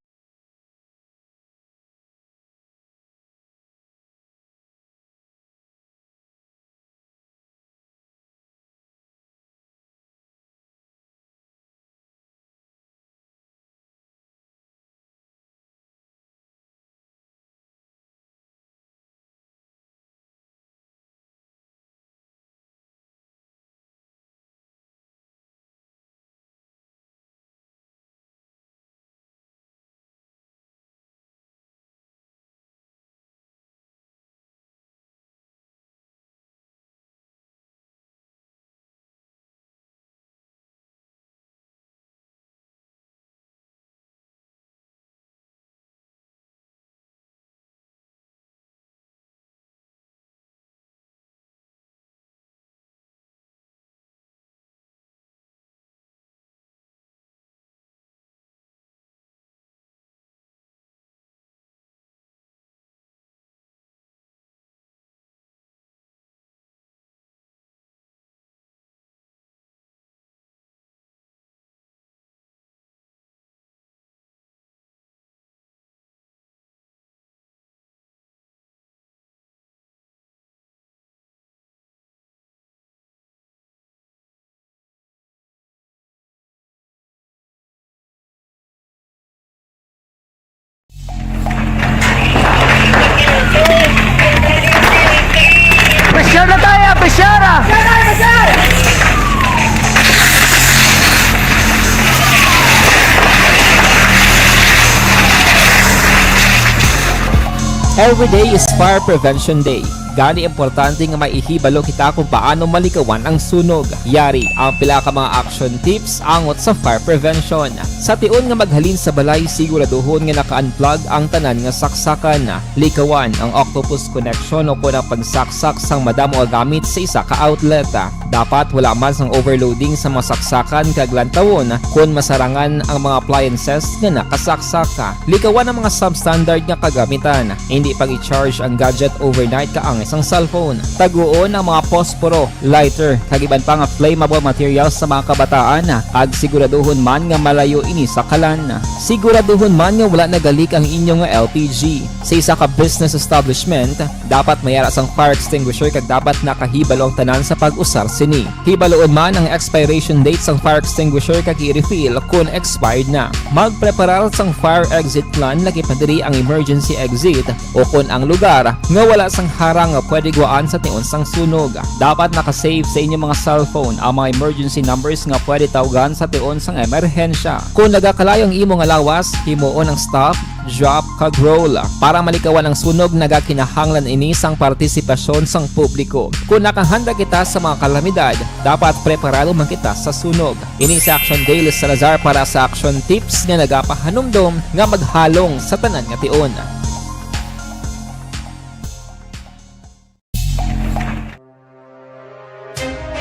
Every day is Fire Prevention Day. Gani, importante nga maihibalo kita kung paano malikawan ang sunog. Yari ang pila ka mga action tips angot sa fire prevention. Sa tion nga maghalin sa balay, siguraduhon nga naka-unplug ang tanan nga saksakan. Likawan ang octopus connection o kon ang pagsaksak sang madamo nga gamit sa isa ka outlet. Dapat wala man sang overloading sa mga saksakan kag lantawon kon masarangan ang mga appliances nga nakasaksak. Likawan ang mga substandard nga kagamitan. Hindi pag-i-charge ang gadget overnight kaangay sang cellphone. Taguon ang mga posporo, lighter, kag iban pa nga flammable materials sa mga kabataan, kag siguraduhon man nga malayo ini sa kalan. Siguraduhon man nga wala nagalik ang inyo nga L P G. Sa isa ka business establishment, dapat may ara sang fire extinguisher kag dapat nakahibalo ang tanan sa pag-usar sini. Hibaluon man ang expiration date sang fire extinguisher kag i-refill kon expired na. Magpreparar sang fire exit plan, lakip na diri ang emergency exit, o kon ang lugar nga wala sang harang nga pwede gwaan sa tion sang sunog. Dapat naka-save sa inyo mga cellphone ang mga emergency numbers nga pwede tawgan sa tion sang emerhensya. Kon nagakalayo ang imo nga lawas, himuon ang stop, drop, kag roll. Para malikawan ang sunog, nagakinahanglan ini sang partisipasyon sang publiko. Kon nakahanda kita sa mga kalamidad, dapat preparado man kita sa sunog. Ini si Action Dale Salazar para sa Action Tips nga nagapahanumdom nga maghalong sa tanan nga tion.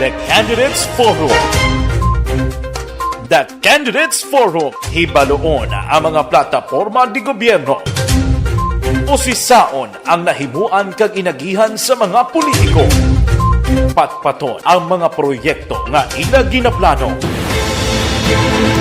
The Candidates Forum. The Candidates Forum. Hibaluon ang mga plataporma di gobyerno. Usisaon ang nahimuan kag inagihan sa mga politiko. Patpaton ang mga proyekto nga ila ginaplano.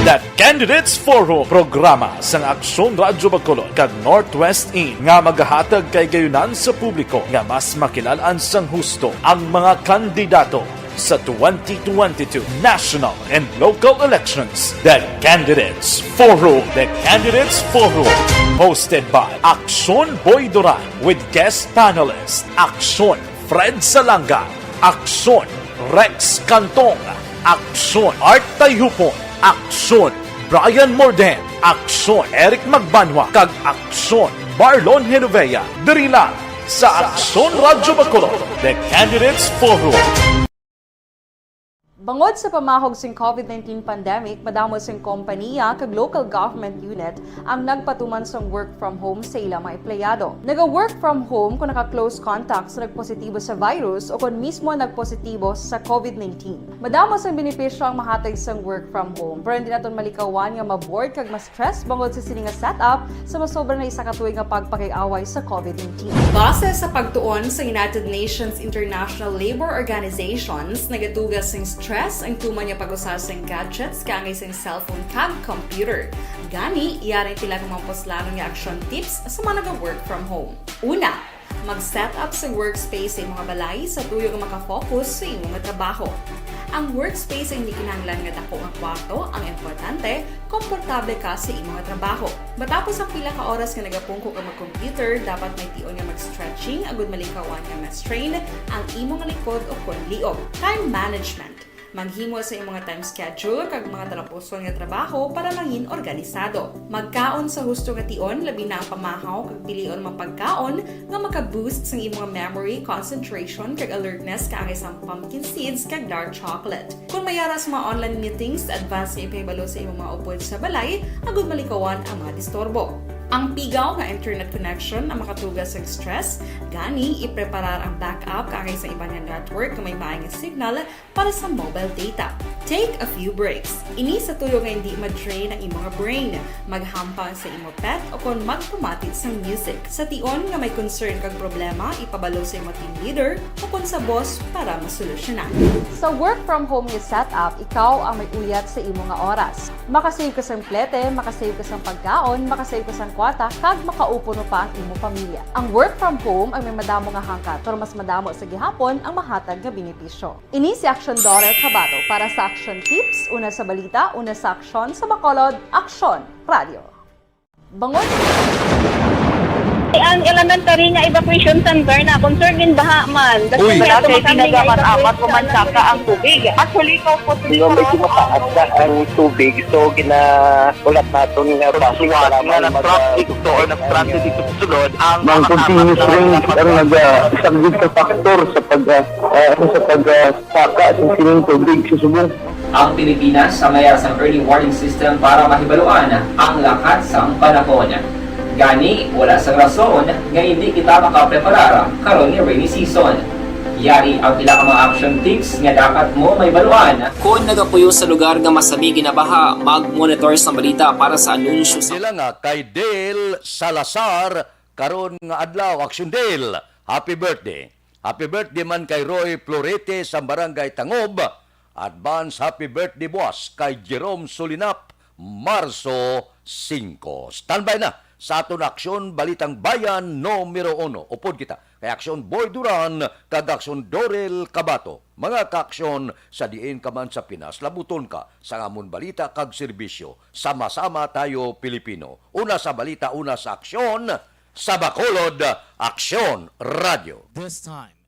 The Candidates Forum, programa sang Aksyon Radyo Bacolod kag Northwest In nga magahatag kahigayonan sa publiko nga mas makilal-an sang husto ang mga kandidato sa twenty twenty-two national and local elections. The Candidates Forum. The Candidates Forum, hosted by Aksyon Boy Duran with guest panelist Aksyon Fred Salanga, Aksyon Rex Cantong, Aksyon Art Tayhupon, Aksyon Brian Morden, Aksyon Eric Magbanwa, kag Aksyon Marlon Genovea, diri lang sa Aksyon Radyo Bacolod, The Candidates Forum. Bangod sa pamahog sing covid nineteen pandemic, madamo sing kompanya kag local government unit ang nagpatuman sang work from home sa ila mga empleyado. Naga-work from home kon naka-close contact sa nagpositibo sa virus o kon mismo nagpositibo sa covid nineteen. Madamo sang benepisyo ang mahatag sang work from home, pero hindi naton malikawan nga ma-bored kag ma-stress bangod sa sini nga setup sa masobra na isa ka tuig nga pagpakig-away sa covid nineteen. Base sa pagtuon sa United Nations International Labor Organizations, nagatuga sing stress ang tuman nga pag-usa sing gadgets kaangay sing cellphone kag computer. Gani, yari pila ka mga puslanon nga action tips sa mga naga-work from home. Una, mag-set up sa workspace sa imong balay sa tuyo nga maka-focus sa imo nga trabaho. Ang workspace ay hindi kinahanglan nga dako nga kwarto, ang importante, komportable ka sa imo nga trabaho. Matapos ang pila ka oras nga nagapungko ka mag-computer, dapat may tion nga mag-stretching agud malikawan nga ma-strain ang imo nga likod o kon liog. Time management. Maghimo sa imo nga time schedule kag mga talapuson nga trabaho para mangin organisado. Magkaon sa husto nga tion, labi na ang pamahaw kag pilion mga pagkaon nga maka-boost sang imo nga memory, concentration, kag alertness kaangay sang pumpkin seeds kag dark chocolate. Kon may ara sa mga online meetings, advance nga ipahibalo sa imo mga upod sa balay agud malikawan ang mga disturbo. Ang pigaw nga internet connection ang makatuga sa stress, gani ipreparar ang backup kaangay sa iban nga network nga may maay nga signal para sa mobile data. Take a few breaks. Ini sa tuyo nga hindi ma-drain ang imo nga brain. Maghampang sa imo pet o kon magpamati sang music. Sa tion nga may concern kag problema, ipabalo sa imo team leader o kon sa boss para masolusyonan. Sa work from home nga setup, ikaw ang may uyat sa imo nga oras. Makasave ka sang plete, makasave ka sang pagkaon, makasave ka sang kwarta, kag makaupo no pa ang imo pamilya. Ang work from home ang may madamo nga hangkat, pero mas madamo sa gihapon ang mahatag nga benepisyo. Ini si Aksyon Dorel Cabato para sa Aksyon Tips, una sa balita, una sa aksyon, sa Bacolod, Aksyon Radio. Bangod Ang elementary nga evacuation center na concern din baha man. Uy. Wala kay tinaga man amat o mansaka ang tubig. Actually, ko po Yung medyo mataas na ang tubig, so ginaulat naton nga basi Pagsuwat nga nag-traffic to or nag-transit dito sa sulod ang Mang mga continuous tapat na rain ang nagpasok. Nagasaglit sa factor sa pag, ah, ah, sa pag, ah, saka sa sining tubig sa subong. Ang Pilipinas sa mayar sang early warning system para mahibaluan ang lakat sang panahon. Gani, wala sang rason nga hindi kita makapreparar karon nga rainy season. Yari ang pila ka mga action tips nga dapat mo mahibaluan. Kon nagapuyo sa lugar nga masami ginabaha, mag-monitor sa balita para sa anunsyo sa Sila nga kay Dale Salazar karon nga adlaw, Action Dale. Happy birthday. Happy birthday man kay Roy Florete sa Barangay Tangob. Advance happy birthday buwas kay Jerome Sulinap, Marso singko. Standby na sa aton aksyon, Balitang Bayan numero uno. Upod kita kay Aksyon Boy Duran kag Aksyon Dorel Cabato. Mga kaaksyon, sa diin ka man sa Pinas, labuton ka sa amon balita kag serbisyo. Sama-sama tayo, Pilipino. Una sa balita, una sa aksyon, sa Bacolod, Aksyon Radio. This time,